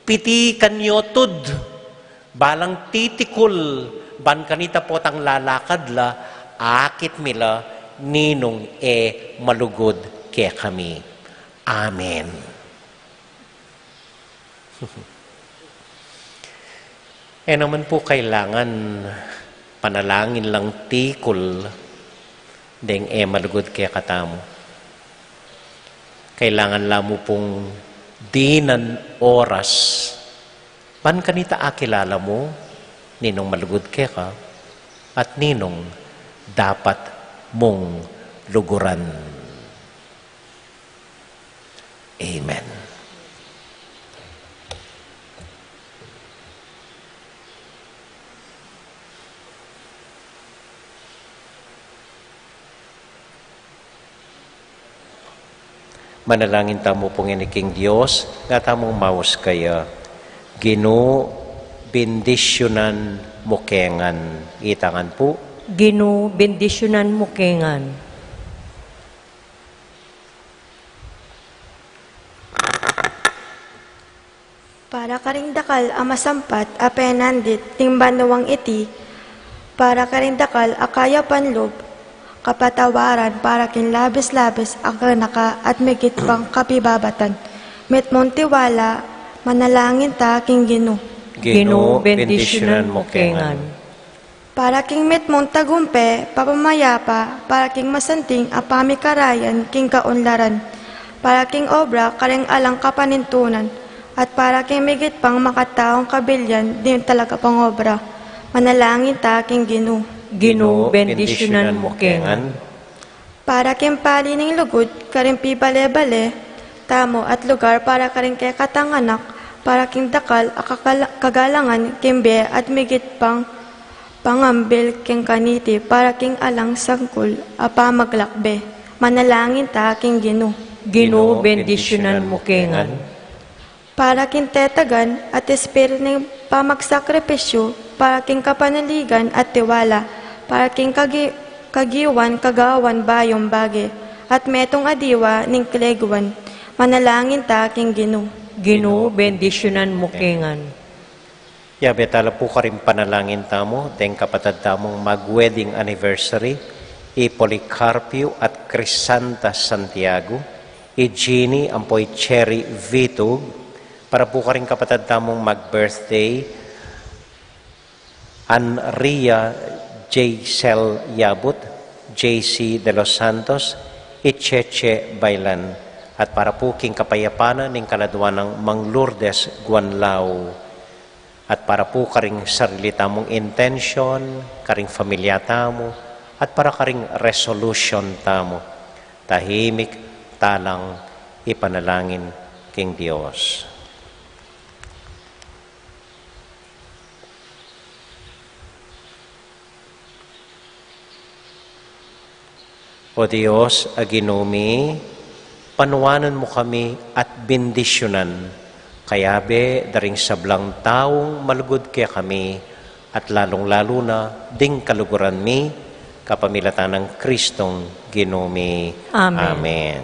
pitikan yu tud, balang titikul, ban kanita potang lalakad la, akit mi la, ninung e malugud kekami. Amen. E naman pu kailangan panalangin lang tikul deng e malugud kekatamu. Kailangan la mu pung dinan oras ban kanita akilala mu ninung malugud keka at ninung dapat mung luguran. Amen. Manalangin tamu pung ini king Dios, nga tamung maus kaya. Ginu, bindisyunan mu ke ngan. Ita ngan pu. Ginu, bindisyunan mu ke ngan. Para karing dakal a masampat a penandit king banuang iti, para karing dakal a kayapan lub, kapatawaran para king labis-labis a kanaka at migit pang kapibabatan. Mitmung tiwala, manalangin ta king Ginu. Ginu, bendisyunan mu ke ngan. Para king mitmung tagumpe, pamamayapa, para king masanting a pamikarayan king kaunlaran, para king obra karing alang kapanintunan, At para king migit pang makataung kabilian ding talaga pangobra, manalangin ta king Ginu. Ginu, bendisyunan mu kengan. Para king pali ning lugud karing pibale-bale tamu at lugar para karing kekatang anak, para king dakal a kakala-, kagalangan king bie at migit pang pangambil king kaniti para king alang sangkul a pamaglakbe. Manalangin ta king Ginu. Ginu, bendisyunan mu kengan. Para king tetagan at espiritu ning pamagsakripisyu, para king kapanaligan at tiwala, para king kagi-, kagiwan kagawan bayung bage, at metung a diwa ning kleguan. Manalangin ta king Ginu. Ginu, bendisyunan mu kengan. Yabe tala pu karing panalangin tamu deng kapatad tamung mag-wedding anniversary, i Policarpio at Crisanta Santiago, i Jeannie ampo i Cherry Vitug, para pu karing kapatad tamung mag-birthday, Anria J Cel Yabut, J C de los Santos, i Cheche Bailan, at para pu king kapayapan na ning kaladwa nang Mang Lourdes Guanlao. At para pu karing sarili tamung intensyon, karing familia tamu, at para karing resolution tamu, tahimik talang ipanalangin king Dios. O Dios a Ginu mi, panuanan mu kami at bendisyunan, kayabe da ring sablang taung malugud kekami, at lalung-lalu na ding kaluguran mi, kapamilatan nang Kristong Ginu mi. Amen. Amen.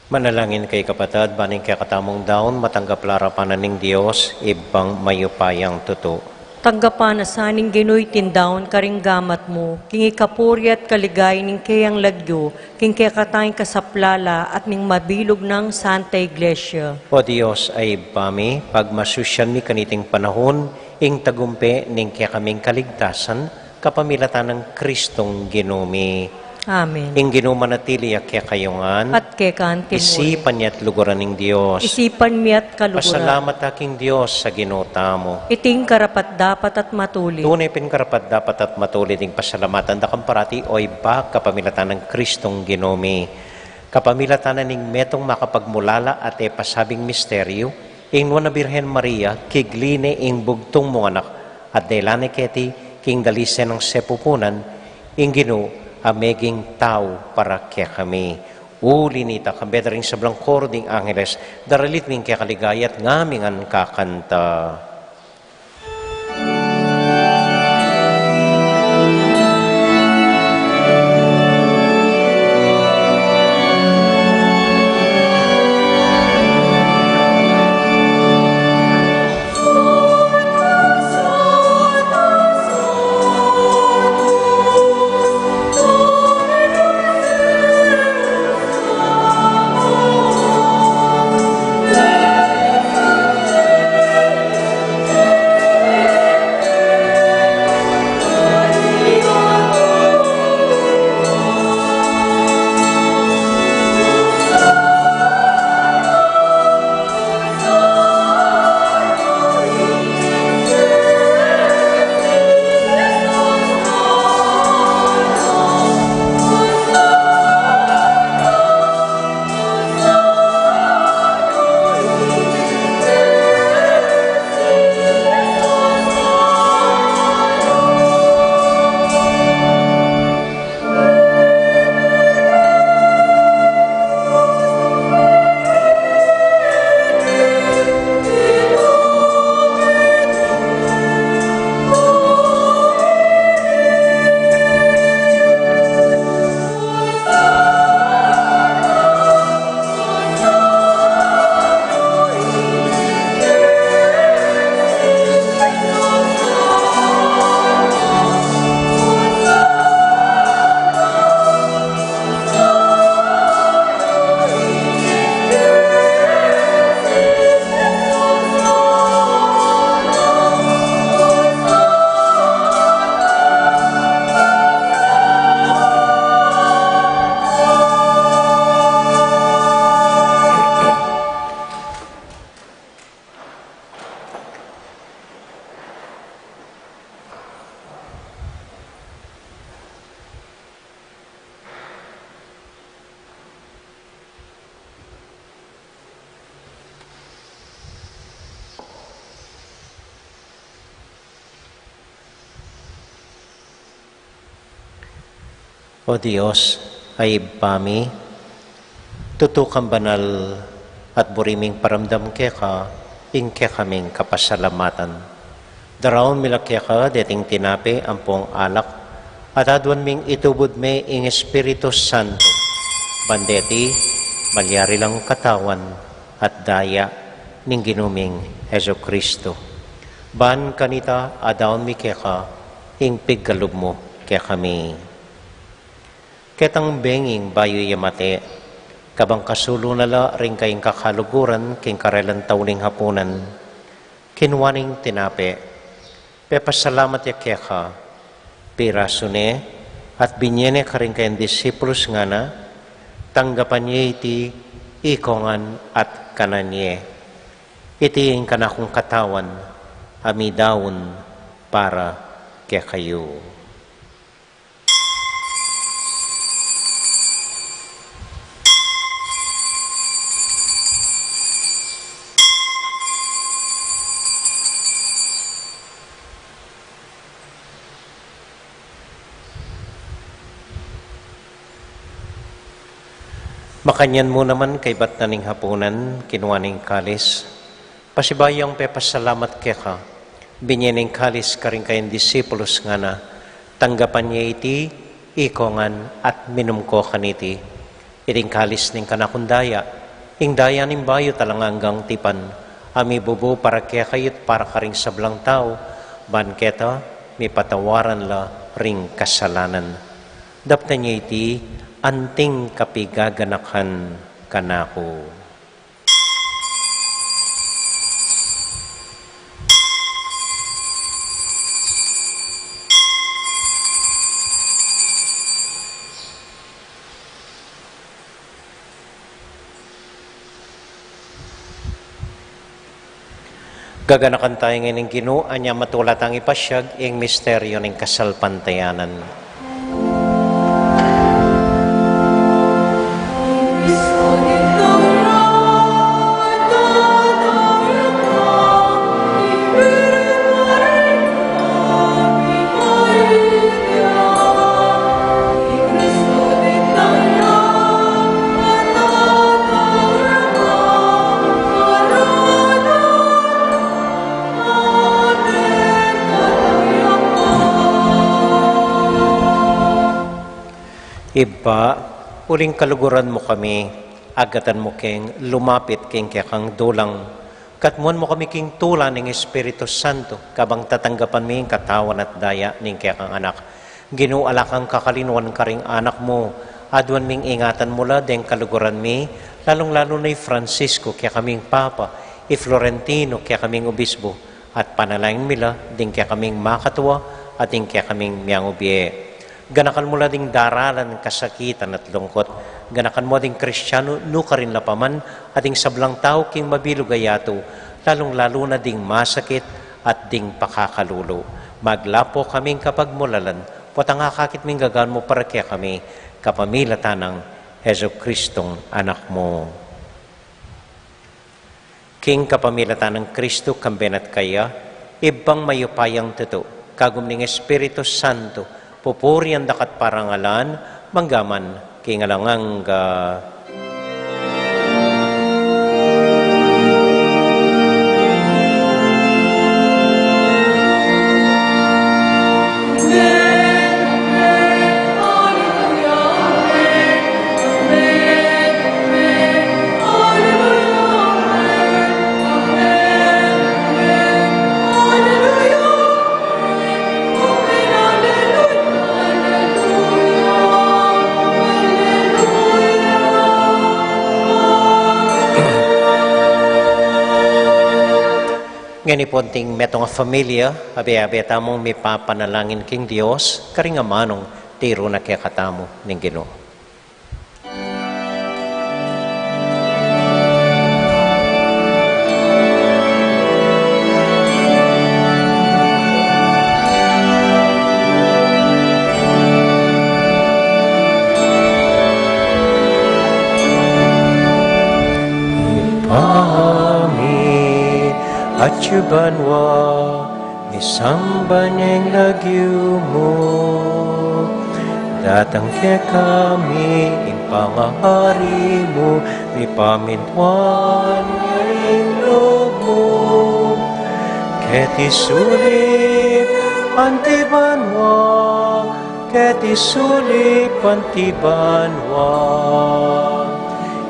Manalangin kayu, kapatad, ban ing kekatamung daun matanggap la arapan na ning Dios, Ibpang mayupayang tutu. Tanggapan na sa ning Ginu iting daun karing gamat mu, king ikapuri at kaligayan ning keyang lagyu, king kekatang ikasaplala at ning mabilug nang Santa Iglesia. O Dios a Ibpa mi, pagmasusyan mi kaniting panahun ing tagumpe ning kekaming kaligtasan, kapamilatan nang Kristong Ginu mi. Amen. Ing Ginu manatili ya kekayu ngan. At keka naman. Isipan ya at luguran ing Dios. Isipan mi at kaluguran. Pasalamat ta king Dios a Ginu tamu. Iti ing karapat-dapat at matulid. Tune pin karapat-dapat at matulid ing pasalamatan da kang parati, o Ibpa, kapamilatan nang Kristong Ginu mi. Kapamilatan na ning metung makapagmulala at e pasabing misteryu, ing Nuan a Birhen Maria, kigli ne ing bugtung mung anak, at dela ne keti king dalise nang sepupunan, ing Ginu a meging tau para kekami. Uli na nita, kambe da ring sablang koro ding angeles, daralit mi ing keka ligaya at ngami ngan kakanta. O Dios, a Ibpa mi, tutu kang banal at buri ming paramdam keka ing kekaming kapasalamatan. Daraun mi la keka deting tinape ampong alak, at aduan ming itubud me ing Espiritu Santo, ban deti malyari lang katawan at daya ning Ginu ming Jesucristo. Ban kanita adaun mi keka ing pigkalub mu kekami. Ketang benging bayu ya mate, kabang kasulu na la ring kayang kakaluguran king karelang tau ning hapunan, kinua ne ing tinape, pepasalamat ya keka, pirasu ne, at binie ne karing kayang disipulus, ngana, tanggapan ye iti ikongan at kanan ye. Iti ing kanakung katawan a midaun para kekayu. Makanyan mu naman kaybat na ning hapunan, kinua ne ing kalis, pasibayu yang pepasalamat keka, binie ne ing kalis karing kayang disipulus, ngana, tanggapan ye iti ikongan at minum ko kaniti. Iti ing kalis ning kanakung daya, ing daya ning bayu at alang anggang tipan, a mibubu para kekayu't para karing sablang tau, ban keta mipatawaran la ring kasalanan. Daptan ye iti anting kapigaganakan kanaku. Gaganakan tamu ing Ginu, anya matula tang ipasiag ing misteryu ning kasalpantayanan. Ibpa, uling kaluguran mu kami, agatan mu keng lumapit king kekang dulang. Katmuan mu kami king tula ning Espiritu Santo, kabang tatanggapan mi ing katawan at daya ning kekang Anak. Ginu, ala kang kakalinuan karing anak mu, aduan ming ingatan mu la deng kaluguran mi, lalung-lalu na i Francisco, kekaming Papa, i Florentino, kekaming Obispo, at panalangin mi la ding kekaming makatua, at ding kekaming miangubie. Ganakan mu la ding daralan, kasakitan at lungkot. Ganakan mu ding Kristiano nukarin la pa man, at ding sablang tau king mabilug a yatu, lalung-lalu na ding masakit at ding pakakalulu. Maglapo kaming kapagmulalan, potang akakit ming gagan mu para kekami, kapamilatan nang Jesucristong Anak mu. King kapamilatan nang Kristo, kambe na at kaya, Ibpang mayupayang tutu, kagum ning Espiritu Santo, pupurian da ka at parangalan, mangga man king alang angga. Ngeni pu, anting metung a familia, abe-abe tamung mipapanalangin king Dios, karing amanung tiru na kekatamu ning Ginu. Ibpa mi, atsu ka banua, misamban ya ing lagyu mu. Datang kekami ing pangahari mu, mipamintuan ya ing lub mu. Keti sulip anti banua, keti sulip anti banua.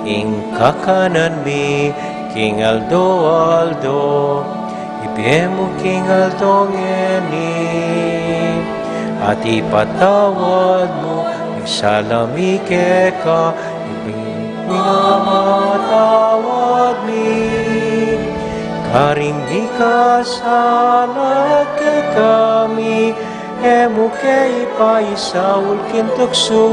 Ing kakanan mi king aldo-aldo, ibie mu king aldo ngeni. At ipatawad mu ing sala mi keka, ibie mi ing pamamatawad mi karing mikasala kekami, e mu ke ipaisaul king tuksu,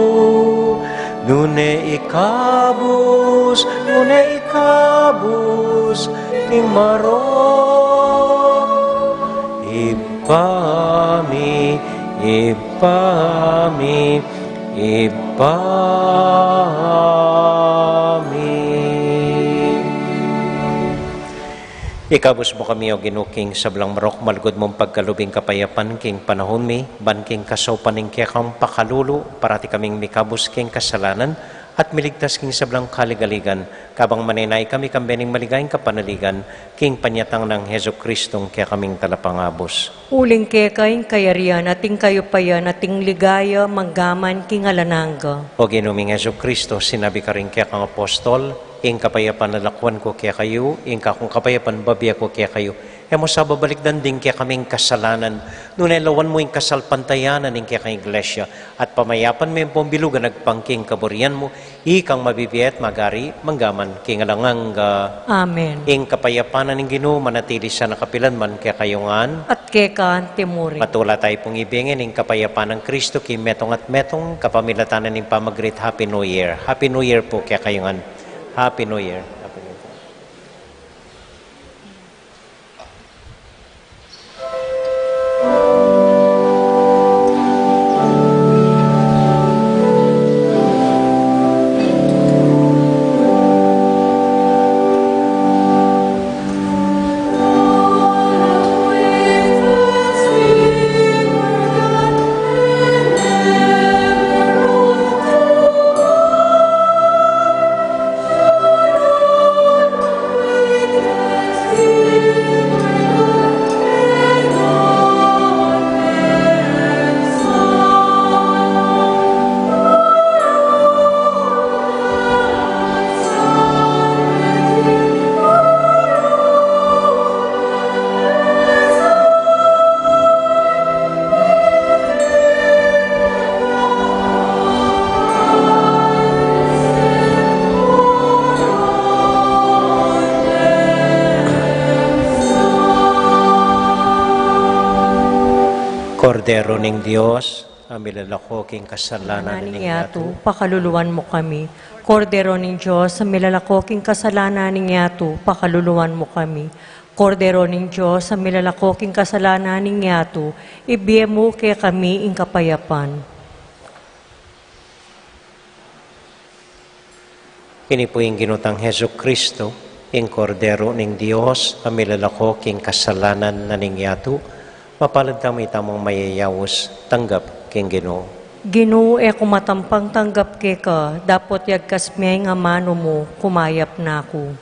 nune ikabus, nune ikabus king marok. Ibpa mi, Ibpa mi, Ibpa mi. Ikabus mu kami, O Ginu, king sablang marok, malugud mung pagkalub ing kapayapan king panaun mi, ban king kasaupan ning kekang pakalulu, parati kaming mikabus king kasalanan, at miligtas king sablang kaligaligan, kabang manenaya kami kambe ning maligayang kapanaligan, king panyatang nang Jesucristong kekaming Talapangabus. Uling keka ing kayarian, at ing kayupayan, at ing ligaya, mangga man king alang angga. O Ginu ming Jesucristo, sinabi karing kekang apostol, Ing kapayapan lalakwan ku kekayu, ing kakung kapayapan babie ku kekayu. E mu sa babalikdan ding kekaming kasalanan, nune lawan mu ing kasalpantayanan ning kekang Iglesia, at pamayapan me ampong bilugan agpang king kaburian mu, ikang mabibie at magari, mangga man king alang angga. Amen. Ing kapayapan na ning Ginu manatili sana kapilan man kekayu ngan. At keka anti murin. Matula tayu pung ibie ngeni ing kapayapan nang Kristo king metung at metung, kapamilatan na ning pamag-greet Happy New Year. Happy New Year pu kekayu ngan. Happy New Year. Happy New Year. Kordero ning Dios, a milalako king kasalanan ning yatu, pakaluluan mu kami. Kordero ning Dios, a milalako king kasalanan ning yatu, pakaluluan mu kami. Kordero ning Dios, a milalako king kasalanan ning yatu, ibie mu kekami ing kapayapan. Ini pu ing Ginu tang Jesucristo, ing Kordero ning Dios, a milalako king kasalanan na ning yatu. Mapalad tamu itamung mayayaus tanggap king Ginu. Ginu, e ku matampang tanggap keka, dapot yagkas me ing amanu mu, kumayap na ku.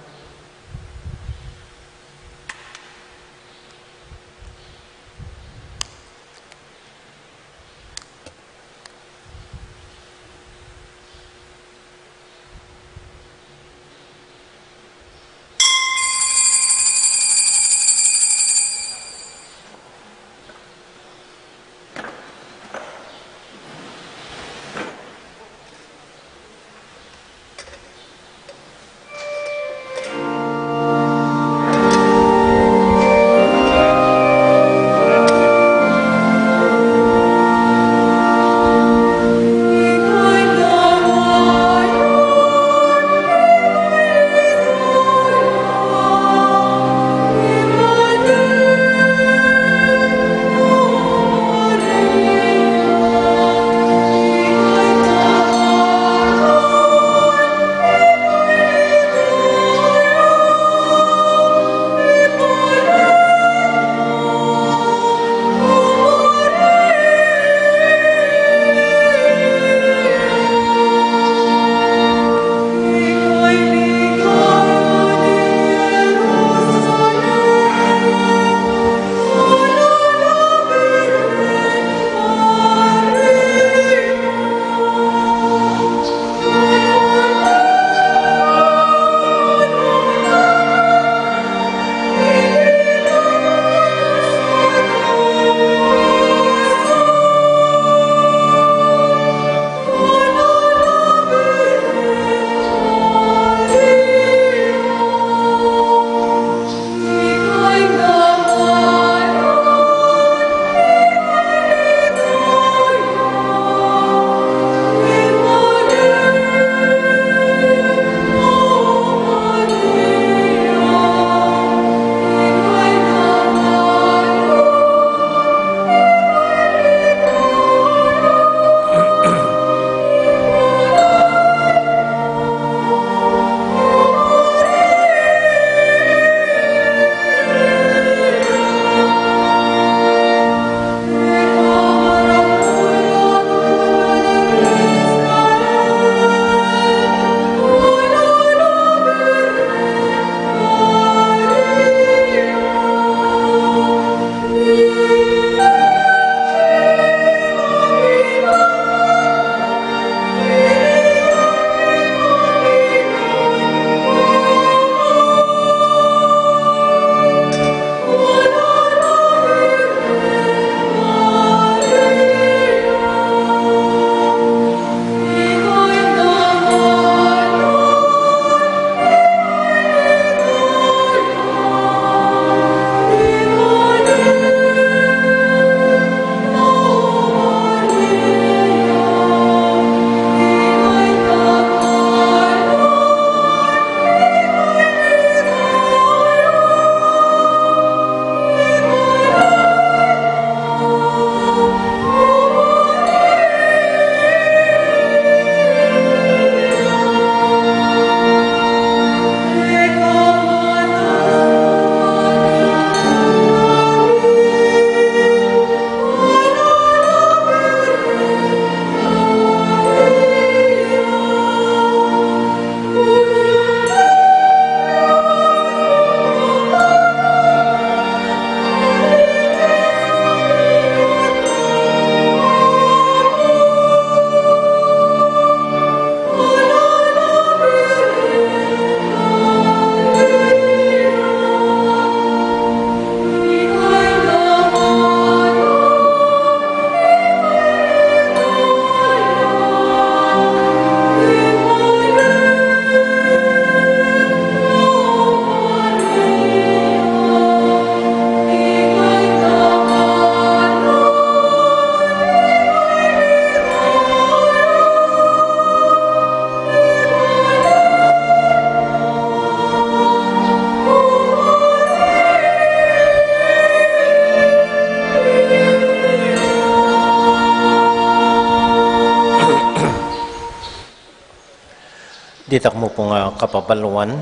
Ditak mu pung kapabaluan,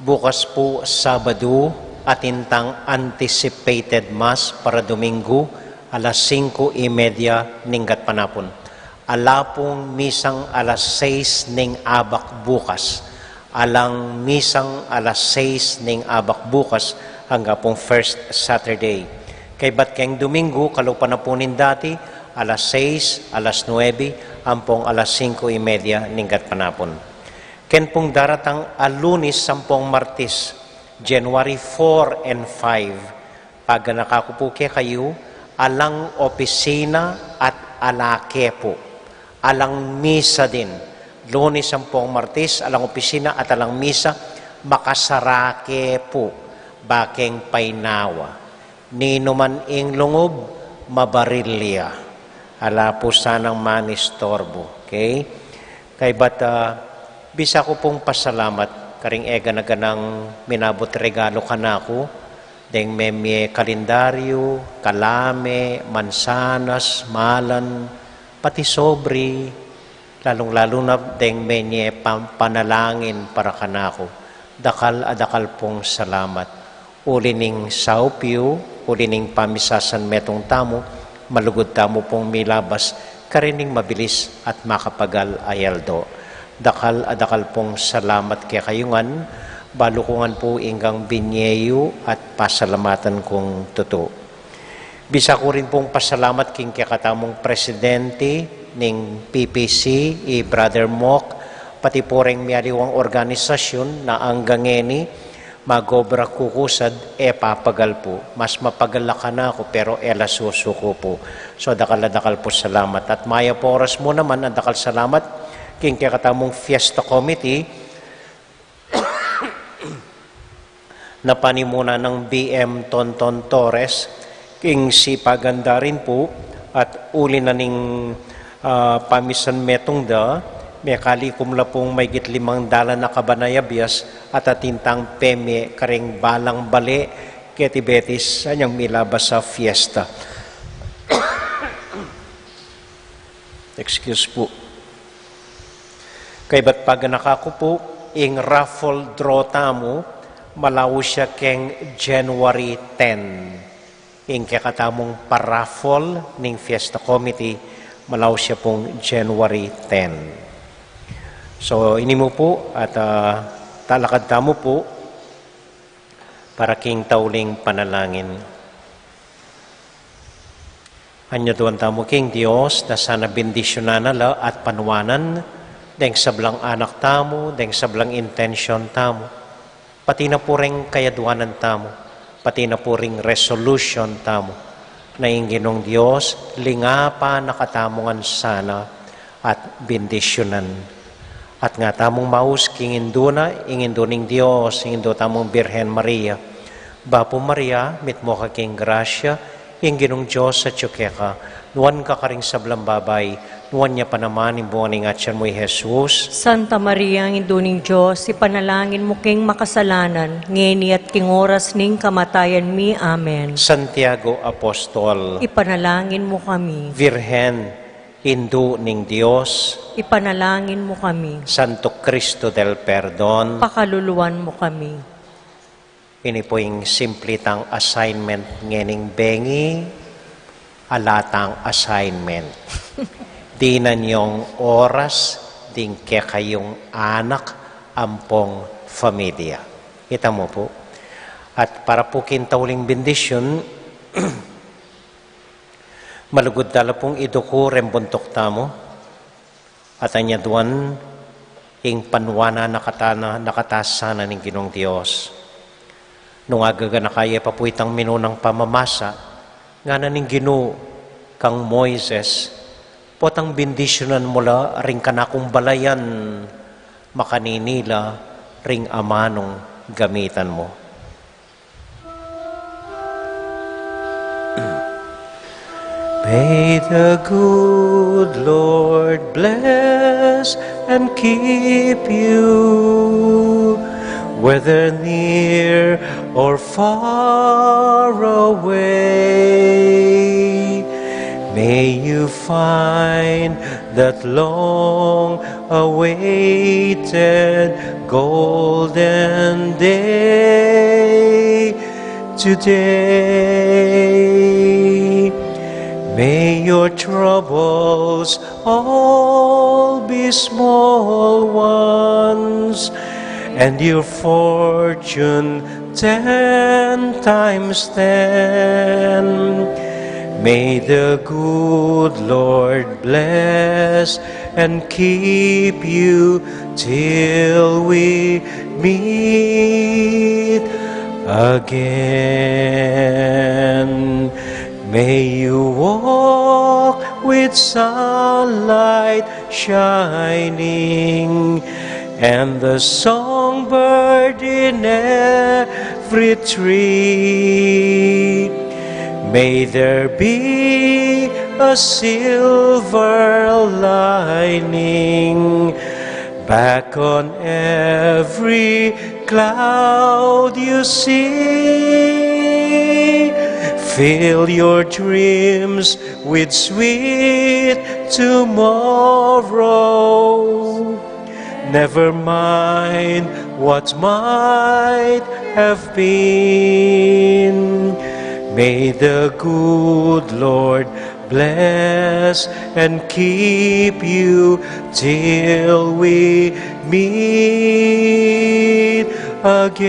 bukas pu Sabadu, atin tang anticipated Mass para Domingo, alas singko y media ning gatpanapun. Ala pung misang alas sais ning abak bukas. Alang misang alas sais ning abak bukas, angga pung first Saturday. Kaybat keng Domingo, kalupa na pu ning dati, alas sais, alas nuebe, ampong alas singko y media ning gatpanapun. Ken pung daratang a Lunes ampong Martes, January four and five, paganaka ku pu kekayu, alang opisina at ala ke pu. Alang misa din. Lunes ampong Martes, alang opisina at alang misa, makasara ke pu. Bakeng painawa. Ninuman ing lungub, mabaril ya. Ala pu sanang manistorbu. Okay? Kaybat, ah, bisa ku pung pasalamat karing e gana-ganang minabut regalo kanaku, deng memie kalendaryu, kalame, mansanas, malan, pati sobre, lalung-lalu na deng memie pam-, panalangin para kanaku. Dakal a dakal pung salamat. Uli ning saup yu, uli ning pamisasanmetung tamu, malugud tamu pung milabas karin ning mabilis at makapagal a aldo. Dakal a dakal pung salamat kekayu ngan, balu ku ngan pu inggang binie yu at pasalamatan kung tutu. Bisa ku rin pung pasalamat king kekatamung presidente ning P P C, i Brother Mok, pati pu reng mialiwang organisasyun na angga ngeni, magobra kukusad, e papagal pu. Mas mapagal la kanaku, pero e la susuku pu. So, dakal a dakal pu salamat. At mayap a oras mu naman, a dakal salamat king kekatamung Fiesta Committee, na panimuna nang B M Tonton Torres, king sipagan da rin pu, at uli na ning, ah, pamisanmetung da, mekalikum la pung maygit limang dalan a kabanay a bias, at atin tang pemie karing balang bale, keti Betis, anyang milabas a fiesta. Excuse pu. Kaybat paganaka ku pu, ing raffle draw tamu, malaus ya keng January ten. Ing kekatamung pa-raffle ning Fiesta Committee, malaus ya pung January ten. So, ini mu pu, at, ah, talakad tamu pu, para king tauling panalangin. Anyaduan tamu king Dios, na sana bendisyunan na la at panuanan, deng sablang anak tamu, deng sablang intensyon tamu, pati na pu ring kayaduanan tamu, pati na pu ring resolution tamu, na ing Ginung Dios, lingapan na katamu ngan sana, at bendisyunan. At nga tamung maus king Indu na, ing Indu ning Dios, ing Indu tamung Birhen Maria. Bapu Maria, mitmu ka king grasya, ing Ginung Dios atyu keka, nuan ka karing sablang babai, nuan ya pa naman ing bunga ning atyan mu, i Jesus. Santa Maria, Indu ning Dios, ipanalangin mu king makasalanan, ngeni at king oras ning kamatayan mi. Amen. Santiago Apostol, ipanalangin mu kami. Virgen, Indu ning Dios, ipanalangin mu kami. Santo Cristo del Perdon, pakaluluan mu kami. Ini pu ing simple tang assignment ngening bengi, ala tang assignment. Dinan yung oras ding kekayung anak ampong familia. Ita mu pu. At para pu king tauling bendisyun, malugud tala pung iduku reng buntuk tamu, at anyaduan ing panuanan na kata na, na kata sana ning Ginung Dios. Nung agaganaka ya pa pu itang minunang pamamasa, ngana ning Ginu kang Moises, potang bendisyunan mu la ring kanakung balayan, makanini la ring amanung gamitan mu. May the good Lord bless and keep you, whether near or far away. May you find that long awaited golden day today. May your troubles all be small ones, and your fortune ten times ten. May the good Lord bless and keep you till we meet again. May you walk with sunlight shining and the songbird in every tree. May there be a silver lining back on every cloud you see. Fill your dreams with sweet tomorrow. Never mind what might have been. May the good Lord bless and keep you till we meet again.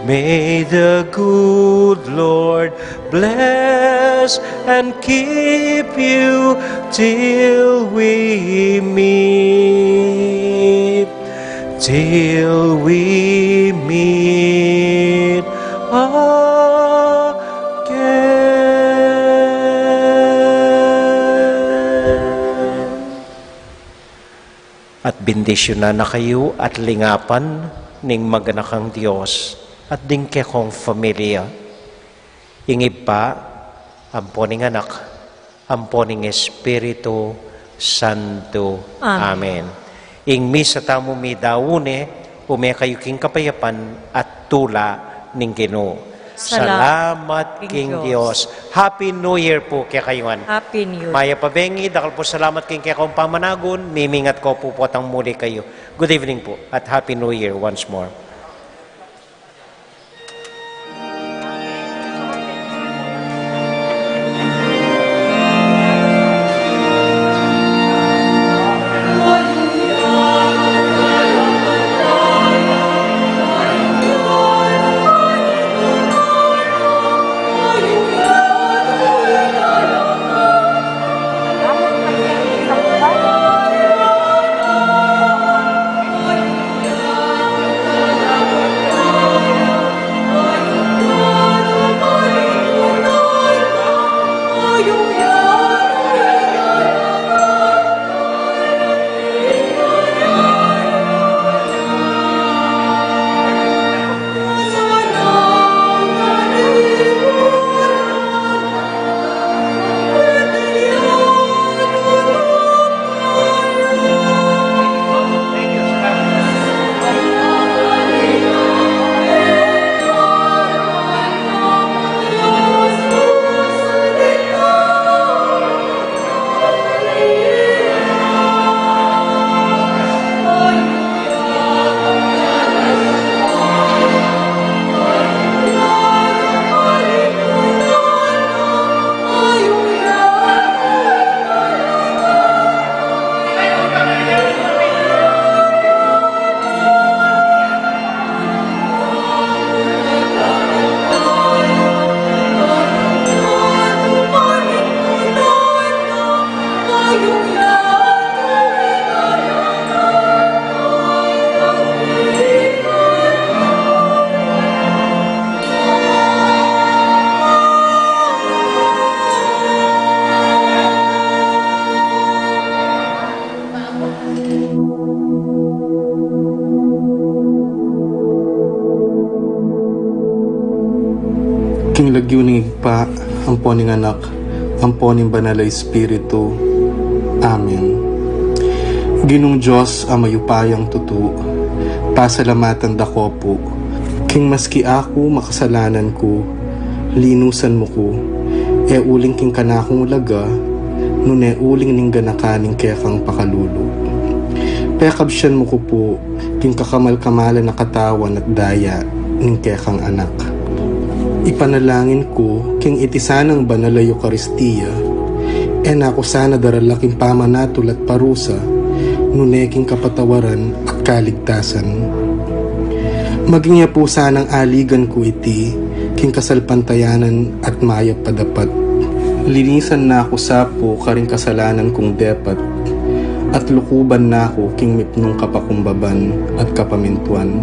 May the good Lord bless and keep you till we meet, till we meet again. At bendisyunan na kayu at lingapan ning maganakang Dios at ding kekong familia. Ing Ibpa, ampo ning Anak, ampo ning Espiritu Santo. Amen. Amen. Ing misa tamu meyari ne, ume kayu king kapayapan at tula ning Ginu. Salamat king Dios. Happy New Year pu kekayu ngan. Happy New Year. Mayap a bengi, dakal pu salamat king kekong pamanagun, mimingat ko pu potang muli kayu. Good evening pu at Happy New Year once more. King lagyu ning Ibpa, ampo ning Anak, ampo ning Banal a Espiritu. Amen. Ginung Dios a mayupayang tutu, pasalamatan da ka pu, king maski aku makasalanan ku, linusan mu ku, e uling king kanakung ulaga, nune uling ning ganakan ning kekang pakalulu. Pekabsian mu ku pu king kakamal-kamalan a katawan at daya ning kekang Anak. Ipanalangin ku king iti sanang banal a Eukaristia, e na ku sana darala king pamanatul at parusa, nune king kapatawaran at kaligtasan. Maging ya pu sanang aligan ku iti king kasalpantayanan at mayap a dapat. Linisan na ku sa pu karing kasalanan kung depat, at lukuban na ku king mipnung kapakumbaban at kapamintuan,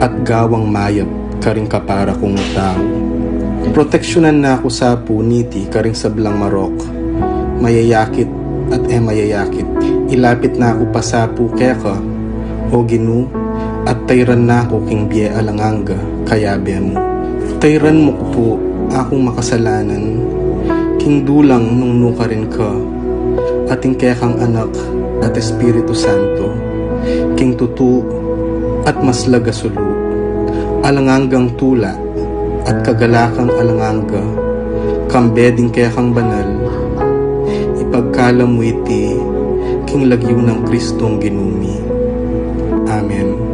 at gawang mayap karing kapara kung tau. Proteksyunan na ku sa pu niti karing sablang marok, mayayakit at e mayayakit. Ilapit na ku pa sa pu keka, O Ginu, at tayran na ku king bie alang angga kayabe mu. Tayran mu ku pu akung makasalanan king dulang nung nukarin ka, at ing kekang Anak at Espiritu Santo, king tutu at maslag a sulu, alang anggang tula at kagalakan alang angga, kambe ding kekang banal, ipagkalam mu iti king lagyu nang Kristong Ginu mi. Amen.